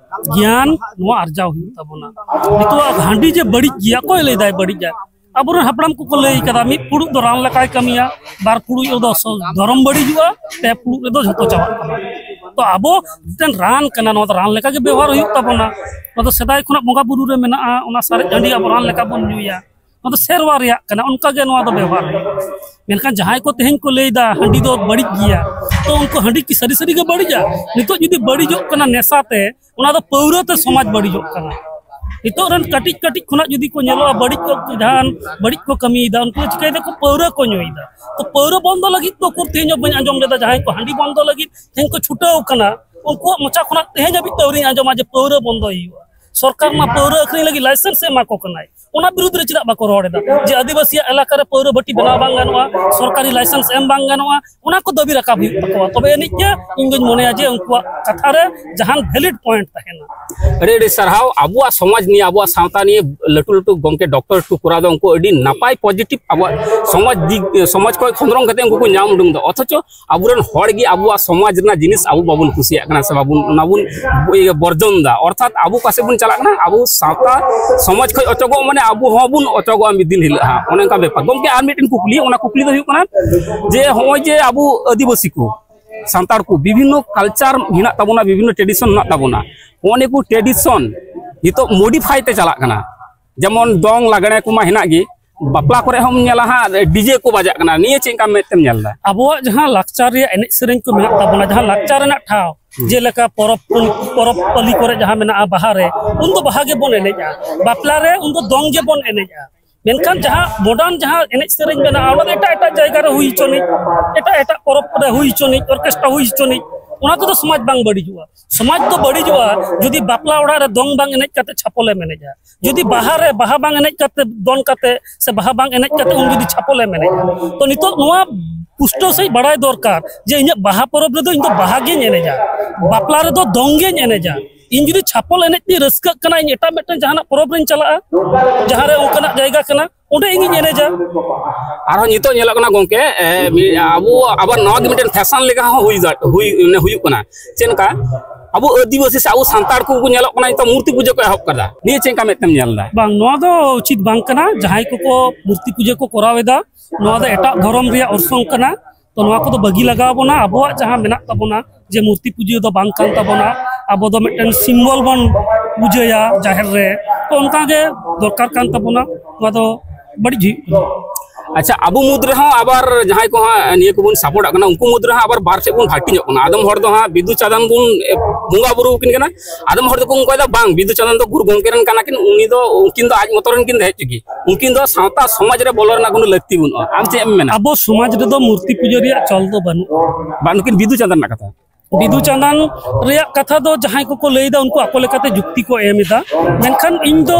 ᱜᱮᱭᱟᱱ ᱱᱚᱣᱟ ᱟᱨᱡᱟᱣ ᱦᱩᱭᱩᱜ ᱛᱟᱵᱚᱱᱟ᱾ ᱱᱤᱛᱚᱜ ᱦᱟᱺᱰᱤ ᱡᱮ ᱵᱟᱹᱲᱤᱡ ᱜᱮᱭᱟ, ᱚᱠᱚᱭ ᱞᱟᱹᱭ ᱫᱟᱭ ᱵᱟᱹᱲᱤᱡ ᱜᱮᱭᱟ? ᱟᱵᱚᱨᱮᱱ ᱦᱟᱯᱲᱟᱢ ᱠᱚᱠᱚ ᱞᱟᱹᱭ ᱠᱟᱫᱟ, "ᱢᱤᱫ ᱯᱷᱩᱲᱩᱜ ᱫᱚ ᱨᱟᱱ ᱞᱮᱠᱟᱭ ᱠᱟᱹᱢᱤᱭᱟ, ᱵᱟᱨ ᱯᱷᱩᱲᱩᱜ ᱨᱮᱫᱚ ᱥᱚ-, ᱫᱷᱚᱨᱚᱢ ᱵᱟᱹᱲᱤᱡᱚᱜᱼᱟ, ᱯᱮ ᱯᱷᱩᱲᱩᱜ ᱨᱮᱫᱚ ᱡᱷᱚᱛᱚ ᱪᱟᱵᱟᱜ ᱠᱟᱱᱟ᱾" ᱛᱚ ᱟᱵᱚ ᱢᱤᱫᱴᱮᱱ ᱨᱟᱱ ᱠᱟᱱᱟ, ᱱᱚᱣᱟ ᱫᱚ ᱨᱟᱱ ᱞᱮᱠᱟᱜᱮ ᱵᱮᱵᱚᱦᱟᱨ ᱦᱩᱭᱩᱜ ᱛᱟᱵᱚᱱᱟ᱾ ᱱᱚᱣᱟ ᱫᱚ ᱥᱮᱫᱟᱭ ᱠᱷᱚᱱᱟᱜ ᱵᱚᱸᱜᱟ ᱵᱩᱨᱩ ᱨᱮ ᱢᱮᱱᱟᱜᱼᱟ, ᱚᱱᱟ ᱥᱟᱨᱮᱡ ᱦᱟᱺᱰᱤ ᱟᱵᱚ ᱨᱟᱱ ᱞᱮᱠᱟ ᱵᱚᱱ ᱧᱩᱭᱟ᱾ ᱱᱚᱣᱟ ᱫᱚ ᱥᱮᱨᱣᱟ ᱨᱮᱭᱟᱜ ᱠᱟᱱᱟ, ᱚᱱᱠᱟ ᱜᱮ ᱱᱚᱣᱟ ᱫᱚ ᱵᱮᱣᱦᱟᱨ ᱦᱩᱭᱩᱜᱼᱟ᱾ ᱢᱮᱱᱠᱷᱟᱱ ᱡᱟᱦᱟᱸᱭ ᱠᱚ ᱛᱮᱦᱮᱧ ᱠᱚ ᱞᱟᱹᱭᱫᱟ ᱦᱟᱺᱰᱤ ᱫᱚ ᱵᱟᱹᱲᱤᱡ ᱜᱮᱭᱟ, ᱛᱚ ᱩᱱᱠᱩ ᱦᱟᱺᱰᱤ ᱠᱤ ᱥᱟᱹᱨᱤ ᱥᱟᱹᱨᱤ ᱜᱮ ᱵᱟᱹᱲᱤᱡᱟ? ᱱᱤᱛᱚᱜ ᱡᱩᱫᱤ ᱵᱟᱹᱲᱤᱡᱚᱜ ᱠᱟᱱᱟ ᱱᱮᱥᱟ ᱛᱮ, ᱚᱱᱟ ᱫᱚ ᱯᱟᱹᱣᱨᱟᱹ ᱛᱮ ᱥᱚᱢᱟᱡᱽ ᱵᱟᱹᱲᱤᱡᱚᱜ ᱠᱟᱱᱟ᱾ ᱱᱤᱛᱚᱜ ᱨᱮᱱ ᱠᱟᱹᱴᱤᱡ ᱠᱟᱹᱴᱤᱡ ᱠᱷᱚᱱᱟᱜ ᱡᱩᱫᱤ ᱠᱚ ᱧᱮᱞᱚᱜᱼᱟ ᱵᱟᱹᱲᱤᱡ ᱠᱚ, ᱡᱟᱦᱟᱱ ᱵᱟᱹᱲᱤᱡ ᱠᱚ ᱠᱟᱹᱢᱤᱭᱮᱫᱟ, ᱩᱱᱠᱩ ᱫᱚ ᱪᱤᱠᱟᱹᱭ ᱫᱟᱠᱚ? ᱯᱟᱹᱣᱨᱟᱹ ᱠᱚ ᱧᱩᱭᱮᱫᱟ᱾ ᱛᱚ ᱯᱟᱹᱣᱨᱟᱹ ᱵᱚᱱᱫᱚ ᱞᱟᱹᱜᱤᱫ ᱫᱚ ᱩᱠᱩᱨ ᱛᱮᱦᱮᱧ ᱦᱚᱸ ᱵᱟᱹᱧ ᱟᱸᱡᱚᱢ ᱞᱮᱫᱟ ᱡᱟᱦᱟᱸᱭ ᱠᱚ ᱦᱟᱺᱰᱤ ᱵᱚᱱᱫᱚ ᱞᱟᱹᱜᱤᱫ ᱛᱮᱦᱮᱧ ᱠᱚ ᱪᱷᱩᱴᱟᱹᱣ ᱠᱟᱱᱟ, ᱩᱱᱠᱩᱣᱟᱜ ᱢᱚᱪᱟ ᱠᱷᱚᱱᱟᱜ ᱛᱮᱦᱮᱧ ᱦᱟᱹᱵᱤᱡ ᱛᱮ ᱟᱹᱣᱨᱤᱧ ᱟᱸᱡᱚᱢᱟ ᱡᱮ ᱯᱟᱹᱣᱨᱟᱹ ᱵᱚᱱᱫᱚᱭ ᱦᱩᱭᱩᱜᱼᱟ᱾ ᱥᱚᱨᱠᱟᱨ ᱢᱟ ᱯᱟᱹᱣᱨᱟᱹ ᱟᱹᱠᱷᱨᱤᱧ ᱞᱟᱹᱜᱤᱫ ᱞᱟᱭᱥᱮᱱᱥ ᱮ ᱮᱢᱟ ᱠᱚ ᱠᱟᱱᱟᱭ, ᱚᱱᱟ ᱵᱤᱨᱩᱫᱽ ᱨᱮ ᱪᱮᱫᱟᱜ ᱵᱟᱠᱚ ᱨᱚᱲ ᱮᱫᱟ ᱡᱮ ᱟᱹᱫᱤᱵᱟᱹᱥᱤᱭᱟᱜ ᱮᱞᱟᱠᱟ ᱨᱮ ᱯᱟᱹᱣᱨᱟᱹ ᱵᱷᱟᱹᱴᱤ ᱵᱮᱱᱟᱣ ᱵᱟᱝ ᱜᱟᱱᱚᱜᱼᱟ, ᱥᱚᱨᱠᱟᱨᱤ ᱞᱟᱭᱥᱮᱱᱥ ᱮᱢ ᱵᱟᱝ ᱜᱟᱱᱚᱜᱼᱟ? ᱚᱱᱟ ᱠᱚ ᱫᱟᱹᱵᱤ ᱨᱟᱠᱟᱵ ᱦᱩᱭᱩᱜ ᱛᱟᱠᱚᱣᱟ, ᱛᱚᱵᱮ ᱟᱹᱱᱤᱡ ᱜᱮ ᱤᱧ ᱫᱩᱧ ᱢᱚᱱᱮᱭᱟ ᱡᱮ ᱩᱱᱠᱩᱣᱟᱜ ᱠᱟᱛᱷᱟ ᱨᱮ ᱡᱟᱦᱟᱱ ᱵᱷᱮᱞᱤᱰ ᱯᱚᱭᱮᱱᱴ ᱛᱟᱦᱮᱱᱟ᱾ ᱟᱹᱰᱤ ᱟᱹᱰᱤ ᱥᱟᱨᱦᱟᱣ᱾ ᱟᱵᱚᱣᱟᱜ ᱥᱚᱢᱟᱡᱽ ᱱᱤᱭᱮ, ᱟᱵᱚᱣᱟᱜ ᱥᱟᱶᱛᱟ ᱱᱤᱭᱮ ᱞᱟᱹᱴᱩ ᱞᱟᱹᱴᱩ ᱜᱚᱢᱠᱮ ᱰᱚᱠᱴᱚᱨᱮᱴ ᱠᱚ ᱠᱚᱨᱟᱣ ᱮᱫᱟ, ᱩᱱᱠᱩ ᱟᱹᱰᱤ ᱱᱟᱯᱟᱭ ᱯᱚᱡᱤᱴᱤᱵᱷ ᱟᱵᱚᱣᱟᱜ ᱥᱚᱢᱟᱡᱽ ᱫᱤᱠ, ᱥᱚᱢᱟᱡᱽ ᱠᱷᱚᱱ ᱠᱷᱚᱸᱫᱽᱨᱚᱝ ᱠᱟᱛᱮ ᱩᱱᱠᱩ ᱠᱚ ᱧᱟᱢ ᱩᱰᱩᱝ ᱮᱫᱟ᱾ ᱚᱛᱷᱚᱪᱚ ᱟᱵᱚᱨᱮᱱ ᱦᱚᱲ ᱜᱮ ᱟᱵᱚᱣᱟᱜ ᱥᱚᱢᱟᱡᱽ ᱨᱮᱱᱟᱜ ᱡᱤᱱᱤᱥ ᱟᱵᱚ ᱵᱟᱵᱚᱱ ᱠᱩᱥᱤᱭᱟᱜ ᱠᱟᱱᱟ ᱥᱮ ᱵᱟᱵᱚᱱ, ᱚᱱᱟ ᱵᱚᱱ ᱤᱭᱟᱹ ᱵᱚᱨᱡᱚᱱ ᱮᱫᱟ᱾ ᱚᱨᱛᱷᱟᱛ ᱟᱵᱚ ᱚᱠᱟ ᱥᱮᱫ ᱵᱚᱱ ᱪᱟᱞᱟᱜ ᱠᱟᱱᱟ, ᱟᱵᱚ ᱥᱟᱶᱛᱟ ᱥᱚᱢᱟᱡᱽ ᱠᱷᱚᱱ ᱚᱪᱚᱜᱚᱜ ᱢᱟᱱᱮ ᱟᱵᱚ ᱦᱚᱸᱵᱚᱱ ᱚᱪᱚᱜᱚᱜᱼᱟ ᱢᱤᱫ ᱫᱤᱱ ᱦᱤᱞᱳᱜ ᱦᱟᱸᱜ᱾ ᱚᱱᱮ ᱚᱱᱠᱟ ᱵᱮᱯᱟᱨ᱾ ᱜᱚᱢᱠᱮ, ᱟᱨ ᱢᱤᱫᱴᱮᱱ ᱠᱩᱠᱞᱤ, ᱚᱱᱟ ᱠᱩᱠᱞᱤ ᱫᱚ ᱦᱩᱭᱩᱜ ᱠᱟᱱᱟ ᱡᱮ ᱦᱚᱸᱜᱼᱚᱭ ᱡᱮ ᱟᱵᱚ ᱟᱹᱫᱤᱵᱟᱹᱥᱤ ᱠᱚ, ᱥᱟᱱᱛᱟᱲ ᱠᱚ ᱵᱤᱵᱷᱤᱱᱱᱚ ᱠᱟᱞᱪᱟᱨ ᱢᱮᱱᱟᱜ ᱛᱟᱵᱚᱱᱟ, ᱵᱤᱵᱷᱤᱱᱱᱚ ᱴᱨᱮᱰᱤᱥᱚᱱ ᱢᱮᱱᱟᱜ ᱛᱟᱵᱚᱱᱟ, ᱱᱚᱜᱼᱚ ᱱᱤᱭᱟᱹ ᱠᱚ ᱴᱨᱮᱰᱤᱥᱚᱱ ᱱᱤᱛᱚᱜ ᱢᱚᱰᱤᱯᱷᱟᱭ ᱛᱮ ᱪᱟᱞᱟᱜ ᱠᱟᱱᱟ᱾ ᱡᱮᱢᱚᱱ ᱫᱚᱝ ᱞᱟᱜᱽᱲᱮ ᱠᱚᱢᱟ ᱦᱮᱱᱟᱜ ᱜᱮ, ᱵᱟᱯᱞᱟ ᱠᱚᱨᱮ ᱦᱚᱸᱢ ᱧᱮᱞᱟ ᱦᱟᱸᱜ ᱰᱤᱡᱮ ᱠᱚ ᱵᱟᱡᱟᱜ ᱠᱟᱱᱟ᱾ ᱱᱤᱭᱟᱹ ᱪᱮᱫ ᱞᱮᱠᱟ ᱢᱮᱫ ᱛᱮᱢ ᱧᱮᱞ ᱮᱫᱟ? ᱟᱵᱚᱣᱟᱜ ᱡᱟᱦᱟᱸ ᱞᱟᱠᱪᱟᱨ ᱨᱮᱭᱟᱜ ᱮᱱᱮᱡ ᱥᱮᱨᱮᱧ ᱠᱚ ᱢᱮᱱᱟᱜ ᱛᱟᱵᱚᱱᱟ, ᱡᱟᱦᱟᱸ ᱞᱟᱠᱪᱟᱨ ᱨᱮᱱᱟᱜ ᱴᱷᱟᱶ, ᱡᱮᱞᱮᱠᱟ ᱯᱚᱨᱚᱵᱽ ᱯᱩᱱ-, ᱯᱚᱨᱚᱵᱽ ᱯᱟᱹᱞᱤ ᱠᱚᱨᱮ ᱡᱟᱦᱟᱸ ᱢᱮᱱᱟᱜᱼᱟ, ᱵᱟᱦᱟ ᱨᱮ ᱩᱱ ᱫᱚ ᱵᱟᱦᱟ ᱜᱮᱵᱚᱱ ᱮᱱᱮᱡᱼᱟ, ᱵᱟᱯᱞᱟ ᱨᱮ ᱩᱱ ᱫᱚ ᱫᱚᱝ ᱜᱮᱵᱚᱱ ᱮᱱᱮᱡᱼᱟ᱾ ᱢᱮᱱᱠᱷᱟᱱ ᱡᱟᱦᱟᱸ ᱢᱚᱰᱟᱨᱱ ᱡᱟᱦᱟᱸ ᱮᱱᱮᱡ ᱥᱮᱨᱮᱧ ᱢᱮᱱᱟᱜᱼᱟ, ᱚᱱᱟ ᱫᱚ ᱮᱴᱟᱜ ᱮᱴᱟᱜ ᱡᱟᱭᱜᱟ ᱨᱮ ᱦᱩᱭ ᱦᱚᱪᱚᱱᱤᱡ, ᱮᱴᱟᱜ ᱮᱴᱟᱜ ᱯᱚᱨᱚᱵᱽ ᱨᱮ ᱦᱩᱭ ᱦᱚᱪᱚᱱᱤᱡ, ᱚᱨᱠᱮᱥᱴᱨᱟ ᱦᱩᱭ ᱦᱚᱪᱚᱱᱤᱡ, ᱚᱱᱟ ᱛᱮᱫᱚ ᱥᱚᱢᱟᱡᱽ ᱵᱟᱝ ᱵᱟᱹᱲᱤᱡᱚᱜᱼᱟ᱾ ᱥᱚᱢᱟᱡᱽ ᱫᱚ ᱵᱟᱹᱲᱤᱡᱚᱜᱼᱟ ᱡᱩᱫᱤ ᱵᱟᱯᱞᱟ ᱚᱲᱟᱜ ᱨᱮ ᱫᱚᱝ ᱵᱟᱝ ᱮᱱᱮᱡ ᱠᱟᱛᱮ ᱪᱷᱟᱯᱚᱞ ᱮᱢ ᱮᱱᱮᱡᱼᱟ, ᱡᱩᱫᱤ ᱵᱟᱦᱟ ᱨᱮ ᱵᱟᱦᱟ ᱵᱟᱝ ᱮᱱᱮᱡ ᱠᱟᱛᱮ, ᱫᱚᱱ ᱠᱟᱛᱮ ᱥᱮ ᱵᱟᱦᱟ ᱵᱟᱝ ᱮᱱᱮᱡ ᱠᱟᱛᱮ ᱩᱱ ᱡᱩᱫᱤ ᱪᱷᱟᱯᱚᱞ ᱮᱢ ᱮᱱᱮᱡᱼᱟ᱾ ᱛᱚ ᱱᱤᱛᱚᱜ ᱱᱚᱣᱟ ᱯᱩᱥᱴᱟᱹᱣ ᱥᱟᱺᱦᱤᱡ ᱵᱟᱲᱟᱭ ᱫᱚᱨᱠᱟᱨ ᱡᱮ ᱤᱧᱟᱹᱜ ᱵᱟᱦᱟ ᱯᱚᱨᱚᱵᱽ ᱨᱮᱫᱚ ᱤᱧ ᱫᱚ ᱵᱟᱦᱟ ᱜᱤᱧ ᱮᱱᱮᱡᱟ, ᱵᱟᱯᱞᱟ ᱨᱮᱫᱚ ᱫᱚᱝ ᱜᱤᱧ ᱮᱱᱮᱡᱟ᱾ ᱤᱧ ᱡᱩᱫᱤ ᱪᱷᱟᱯᱚᱞ ᱮᱱᱮᱡ ᱛᱤᱧ ᱨᱟᱹᱥᱠᱟᱹᱜ ᱠᱟᱱᱟ, ᱤᱧ ᱮᱴᱟᱜ ᱢᱤᱫᱴᱮᱱ ᱡᱟᱦᱟᱱᱟᱜ ᱯᱚᱨᱚᱵᱽ ᱨᱤᱧ ᱪᱟᱞᱟᱜᱼᱟ, ᱡᱟᱦᱟᱸ ᱨᱮ ᱚᱱᱠᱟᱱᱟᱜ ᱡᱟᱭᱜᱟ ᱠᱟᱱᱟ, ᱚᱸᱰᱮ ᱤᱧᱤᱧ ᱮᱱᱮᱡᱟ᱾ ᱟᱨᱦᱚᱸ ᱱᱤᱛᱚᱜ ᱧᱮᱞᱚᱜ ᱠᱟᱱᱟ ᱜᱚᱢᱠᱮ, ᱮ, ᱢᱤ-, ᱟᱵᱚ ᱟᱵᱟᱨ ᱱᱚᱣᱟ ᱜᱮ ᱢᱤᱫᱴᱮᱱ ᱯᱷᱮᱥᱚᱱ ᱞᱮᱠᱟ ᱦᱚᱸ ᱦᱩᱭ ᱫᱟᱲᱮ-, ᱦᱩᱭ, ᱢᱟᱱᱮ ᱦᱩᱭᱩᱜ ᱠᱟᱱᱟ᱾ ᱪᱮᱫ ᱞᱮᱠᱟ ᱟᱵᱚ ᱟᱹᱫᱤᱵᱟᱹᱥᱤ ᱥᱮ ᱟᱵᱚ ᱥᱟᱱᱛᱟᱲ ᱠᱚ ᱧᱮᱞᱚᱜ ᱠᱟᱱᱟ ᱱᱤᱛᱚᱜ ᱢᱩᱨᱛᱤ ᱯᱩᱡᱟᱹ ᱠᱚ ᱮᱦᱚᱵ ᱠᱟᱫᱟ, ᱱᱤᱭᱟᱹ ᱪᱮᱫ ᱞᱮᱠᱟ ᱢᱮᱫ ᱛᱮᱢ ᱧᱮᱞ ᱮᱫᱟ? ᱵᱟᱝ, ᱱᱚᱣᱟ ᱫᱚ ᱩᱪᱤᱛ ᱵᱟᱝ ᱠᱟᱱᱟ᱾ ᱡᱟᱦᱟᱸᱭ ᱠᱚᱠᱚ ᱢᱩᱨᱛᱤ ᱯᱩᱡᱟᱹ ᱠᱚ ᱠᱚᱨᱟᱣ ᱮᱫᱟ, ᱱᱚᱣᱟ ᱫᱚ ᱮᱴᱟᱜ ᱫᱷᱚᱨᱚᱢ ᱨᱮᱭᱟᱜ ᱚᱨᱥᱚᱝ ᱠᱟᱱᱟ᱾ ᱛᱚ ᱱᱚᱣᱟ ᱠᱚᱫᱚ ᱵᱟᱹᱜᱤ ᱞᱟᱜᱟᱣ ᱵᱚᱱᱟ᱾ ᱟᱵᱚᱣᱟᱜ ᱡᱟᱦᱟᱸ ᱢᱮᱱᱟᱜ ᱛᱟᱵᱚᱱᱟ, ᱡᱮ ᱢᱩᱨᱛᱤ ᱯᱩᱡᱟᱹ ᱫᱚ ᱵᱟᱝ ᱠᱟᱱ ᱛᱟᱵᱚᱱᱟ, ᱟᱵᱚ ᱫᱚ ᱢᱤᱫᱴᱮᱱ ᱥᱤᱢᱵᱚᱞ ᱵᱚᱱ ᱯᱩᱡᱟᱹᱭᱟ ᱡᱟᱦᱮᱨ ᱨᱮ, ᱛᱚ ᱚᱱᱠᱟ ᱜᱮ ᱫᱚᱨᱠᱟᱨ ᱠᱟᱱ ᱛᱟᱵᱚᱱᱟ᱾ ᱱᱚᱣᱟ ᱫᱚ ᱵᱟᱹᱲᱤᱡ ᱦᱩᱭᱩᱜ ᱠᱟᱱᱟ᱾ ᱟᱪᱪᱷᱟ, ᱟᱵᱚ ᱢᱩᱫᱽ ᱨᱮᱦᱚᱸ ᱟᱵᱟᱨ ᱡᱟᱦᱟᱸᱭ ᱠᱚ ᱦᱟᱸᱜ ᱱᱤᱭᱟᱹ ᱠᱚᱵᱚᱱ ᱥᱟᱯᱳᱨᱴ ᱟᱜ ᱠᱟᱱᱟ, ᱩᱱᱠᱩ ᱢᱩᱫᱽ ᱨᱮᱦᱚᱸ ᱟᱵᱟᱨ ᱵᱟᱨ ᱥᱮᱫ ᱵᱚᱱ ᱦᱟᱹᱴᱤᱧᱚᱜ ᱠᱟᱱᱟ᱾ ᱟᱫᱚᱢ ᱦᱚᱲ ᱫᱚ ᱦᱟᱸᱜ ᱵᱤᱫᱩ ᱪᱟᱸᱫᱟᱱ ᱵᱚᱱ ᱮ, ᱵᱚᱸᱜᱟ ᱵᱩᱨᱩ ᱟᱹᱠᱤᱱ ᱠᱟᱱᱟ, ᱟᱫᱚᱢ ᱦᱚᱲ ᱫᱚᱠᱚ ᱚᱱᱠᱟᱭ ᱫᱟ, ᱵᱟᱝ, ᱵᱤᱫᱩ ᱪᱟᱸᱫᱟᱱ ᱫᱚ ᱜᱩᱨᱩ ᱜᱚᱢᱠᱮ ᱨᱮᱱ ᱠᱟᱱᱟ ᱠᱤᱱ, ᱩᱱᱤ ᱫᱚ, ᱩᱱᱠᱤᱱ ᱫᱚ ᱟᱡ ᱢᱚᱛᱚ ᱨᱮᱱ ᱠᱤᱱ ᱛᱟᱦᱮᱸ ᱦᱚᱪᱚ ᱜᱮ, ᱩᱱᱠᱤᱱ ᱫᱚ ᱥᱟᱶᱛᱟ ᱥᱚᱢᱟᱡᱽ ᱨᱮ ᱵᱚᱞᱚ ᱨᱮᱱᱟᱜ ᱠᱳᱱᱳ ᱞᱟᱹᱠᱛᱤ ᱵᱟᱹᱱᱩᱜᱼᱟ᱾ ᱟᱢ ᱪᱮᱫ ᱮᱢ ᱢᱮᱱᱟ? ᱟᱵᱚ ᱥᱚᱢᱟᱡᱽ ᱨᱮᱫᱚ ᱢᱩᱨᱛᱤ ᱯᱩᱡᱟᱹ ᱨᱮᱭᱟᱜ ᱪᱚᱞ ᱫᱚ ᱵᱟᱹᱱᱩᱜᱼᱟ᱾ ᱵᱟᱝ, ᱱᱩᱠᱤᱱ ᱵᱤᱫᱩ ᱪᱟᱸᱫᱟᱱ ᱨᱮᱱᱟᱜ ᱠᱟᱛᱷᱟ᱾ ᱵᱤᱫᱩ ᱪᱟᱸᱫᱟᱱ ᱨᱮᱭᱟᱜ ᱠᱟᱛᱷᱟ ᱫᱚ ᱡᱟᱦᱟᱸᱭ ᱠᱚᱠᱚ ᱞᱟᱹᱭᱫᱟ, ᱩᱱᱠᱩ ᱟᱠᱚ ᱞᱮᱠᱟᱛᱮ ᱡᱩᱠᱛᱤ ᱠᱚ ᱮᱢ ᱮᱫᱟ, ᱢᱮᱱᱠᱷᱟᱱ ᱤᱧ ᱫᱚ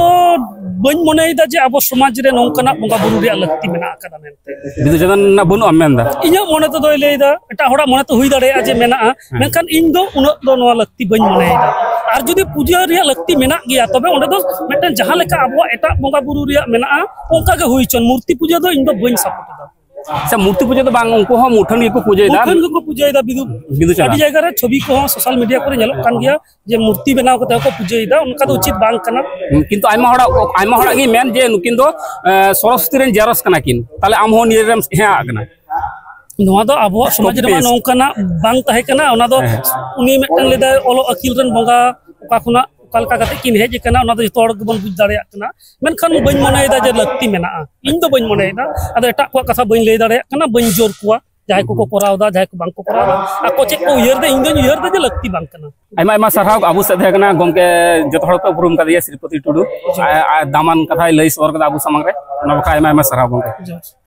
ᱵᱟᱹᱧ ᱢᱚᱱᱮᱭᱮᱫᱟ ᱡᱮ ᱟᱵᱚ ᱥᱚᱢᱟᱡᱽ ᱨᱮ ᱱᱚᱝᱠᱟᱱᱟᱜ ᱵᱚᱸᱜᱟ ᱵᱩᱨᱩ ᱨᱮᱭᱟᱜ ᱞᱟᱹᱠᱛᱤ ᱢᱮᱱᱟᱜ ᱟᱠᱟᱫᱟ ᱢᱮᱱᱛᱮ᱾ ᱵᱤᱫᱩ ᱪᱟᱸᱫᱟᱱ ᱨᱮᱱᱟᱜ ᱵᱟᱹᱱᱩᱜᱼᱟ ᱢᱮᱱᱫᱟ? ᱤᱧᱟᱹᱜ ᱢᱚᱱᱮ ᱛᱮᱫᱚᱭ ᱞᱟᱹᱭᱫᱟ, ᱮᱴᱟᱜ ᱦᱚᱲᱟᱜ ᱢᱚᱱᱮ ᱛᱮ ᱦᱩᱭ ᱫᱟᱲᱮᱭᱟᱜᱼᱟ ᱡᱮ ᱢᱮᱱᱟᱜᱼᱟ, ᱦᱮᱸ᱾ ᱢᱮᱱᱠᱷᱟᱱ ᱤᱧ ᱫᱚ ᱩᱱᱟᱹᱜ ᱫᱚ ᱱᱚᱣᱟ ᱞᱟᱹᱠᱛᱤ ᱵᱟᱹᱧ ᱢᱚᱱᱮᱭᱮᱫᱟ᱾ ᱟᱨ ᱡᱩᱫᱤ ᱯᱩᱡᱟᱹ ᱨᱮᱭᱟᱜ ᱞᱟᱹᱠᱛᱤ ᱢᱮᱱᱟᱜ ᱜᱮᱭᱟ, ᱛᱚᱵᱮ ᱚᱸᱰᱮ ᱫᱚ ᱢᱤᱫᱴᱮᱱ ᱡᱟᱦᱟᱸ ᱞᱮᱠᱟ ᱟᱵᱚᱣᱟᱜ ᱮᱴᱟᱜ ᱵᱚᱸᱜᱟ ᱵᱩᱨᱩ ᱨᱮᱭᱟᱜ ᱢᱮᱱᱟᱜᱼᱟ, ᱚᱱᱠᱟ ᱜᱮ ᱦᱩᱭ ᱦᱚᱪᱚᱱ᱾ ᱢᱩᱨᱛᱤ ᱯᱩᱡᱟᱹ ᱫᱚ ᱤᱧ ᱫᱚ ᱵᱟᱹᱧ ᱥᱟᱯᱳᱨᱴ ᱮᱫᱟ᱾ ᱥᱮ ᱢᱩᱨᱛᱤ ᱯᱩᱡᱟᱹ ᱫᱚ ᱵᱟᱝ, ᱩᱱᱠᱩ ᱦᱚᱸ ᱢᱩᱴᱷᱟᱹᱱ ᱜᱮᱠᱚ ᱯᱩᱡᱟᱹᱭᱮᱫᱟ᱾ ᱢᱩᱴᱷᱟᱹᱱ ᱜᱮᱠᱚ ᱯᱩᱡᱟᱹᱭᱮᱫᱟ ᱵᱤᱫᱩ᱾ ᱵᱤᱫᱩ ᱪᱟᱸᱫᱟᱱ᱾ ᱟᱹᱰᱤ ᱡᱟᱭᱜᱟ ᱨᱮ ᱪᱷᱚᱵᱤ ᱠᱚᱦᱚᱸ ᱥᱳᱥᱟᱞ ᱢᱤᱰᱤᱭᱟ ᱠᱚᱨᱮ ᱧᱮᱞᱚᱜ ᱠᱟᱱ ᱜᱮᱭᱟ ᱡᱮ ᱢᱩᱨᱛᱤ ᱵᱮᱱᱟᱣ ᱠᱟᱛᱮ ᱦᱚᱸᱠᱚ ᱯᱩᱡᱟᱹᱭᱮᱫᱟ, ᱚᱱᱠᱟ ᱫᱚ ᱩᱪᱤᱛ ᱵᱟᱝ ᱠᱟᱱᱟ᱾ ᱠᱤᱱᱛᱩ ᱟᱭᱢᱟ ᱦᱚᱲᱟᱜ, ᱟᱭᱢᱟ ᱦᱚᱲᱟᱜ ᱜᱮ ᱢᱮᱱ ᱡᱮ ᱱᱩᱠᱤᱱ ᱫᱚ, ᱮ, ᱥᱚᱨᱚᱥᱚᱛᱤ ᱨᱮᱱ ᱡᱮᱨᱚᱥ ᱠᱟᱱᱟ ᱠᱤᱱ, ᱛᱟᱦᱞᱮ ᱟᱢ ᱦᱚᱸ ᱱᱤᱭᱟᱹ ᱨᱮᱢ ᱦᱮᱸ ᱟᱜ ᱠᱟᱱᱟ? ᱱᱚᱣᱟ ᱫᱚ ᱟᱵᱚᱣᱟᱜ ᱥᱚᱢᱟᱡᱽ ᱨᱮᱢᱟ ᱠᱚᱯᱤᱥ᱾ ᱱᱚᱝᱠᱟᱱᱟᱜ ᱵᱟᱝ ᱛᱟᱦᱮᱸ ᱠᱟᱱᱟ᱾ ᱚᱱᱟ ᱫᱚ ᱦᱮᱸ᱾ ᱩᱱᱤ ᱢᱤᱫᱴᱟᱝ ᱞᱟᱹᱭᱫᱟᱭ ᱚᱞᱚᱜ ᱟᱹᱠᱤᱞ ᱨᱮᱱ ᱵᱚᱸᱜᱟ, ᱚᱠᱟ ᱠᱷᱚᱱᱟᱜ ᱚᱠᱟ ᱞᱮᱠᱟ ᱠᱟᱛᱮ ᱠᱤᱱ ᱦᱮᱡ ᱟᱠᱟᱱᱟ, ᱚᱱᱟ ᱫᱚ ᱡᱚᱛᱚ ᱦᱚᱲ ᱜᱮᱵᱚᱱ ᱵᱩᱡᱽ ᱫᱟᱲᱮᱭᱟᱜ ᱠᱟᱱᱟ᱾ ᱢᱮᱱᱠᱷᱟᱱ ᱵᱟᱹᱧ ᱢᱚᱱᱮᱭᱮᱫᱟ ᱡᱮ ᱞᱟᱹᱠᱛᱤ ᱢᱮᱱᱟᱜᱼᱟ᱾ ᱤᱧ ᱫᱚ ᱵᱟᱹᱧ ᱢᱚᱱᱮᱭᱮᱫᱟ᱾ ᱟᱫᱚ ᱮᱴᱟᱜ ᱠᱚᱣᱟᱜ ᱠᱟᱛᱷᱟ ᱵᱟᱹᱧ ᱞᱟᱹᱭ ᱫᱟᱲᱮᱭᱟᱜ ᱠᱟᱱᱟ, ᱵᱟᱹᱧ ᱡᱳᱨ ᱠᱚᱣᱟ᱾ ᱡᱟᱦᱟᱸᱭ ᱠᱚᱠᱚ ᱠᱚᱨᱟᱣ ᱮᱫᱟ, ᱡᱟᱦᱟᱸᱭ ᱠᱚ ᱵᱟᱝ ᱠᱚ ᱠᱚᱨᱟᱣ ᱮᱫᱟ, ᱟᱠᱚ ᱪᱮᱫ ᱠᱚ ᱩᱭᱦᱟᱹᱨ ᱮᱫᱟ, ᱤᱧ ᱫᱚᱧ ᱩᱭᱦᱟᱹᱨ ᱮᱫᱟ ᱡᱮ ᱞᱟᱹᱠᱛᱤ ᱵᱟᱝ ᱠᱟᱱᱟ᱾ ᱟᱭᱢᱟ ᱟᱭᱢᱟ ᱥᱟᱨᱦᱟᱣ᱾ ᱟᱵᱚ ᱥᱮᱫ ᱛᱟᱦᱮᱸ ᱠᱟᱱᱟ ᱜᱚᱢᱠᱮ, ᱡᱚᱛᱚ ᱦᱚᱲ ᱠᱚ ᱩᱯᱨᱩᱢ ᱠᱟᱫᱮᱭᱟ, ᱥᱨᱤᱯᱚᱛᱤ ᱴᱩᱰᱩ᱾ ᱟᱨ, ᱟᱨ ᱫᱟᱢᱟᱱ ᱠᱟᱛᱷᱟᱭ ᱞᱟᱹᱭ ᱥᱚᱫᱚᱨ ᱠᱟᱫᱟ ᱟᱵᱚ ᱥᱟᱢᱟᱝ ᱨᱮ, ᱚᱱᱟ ᱵᱟᱠᱷᱨᱟ ᱟᱭᱢᱟ ᱟᱭᱢᱟ ᱥᱟᱨᱦᱟᱣ ᱜᱚᱢᱠᱮ᱾ ᱡᱚᱦᱟᱨ᱾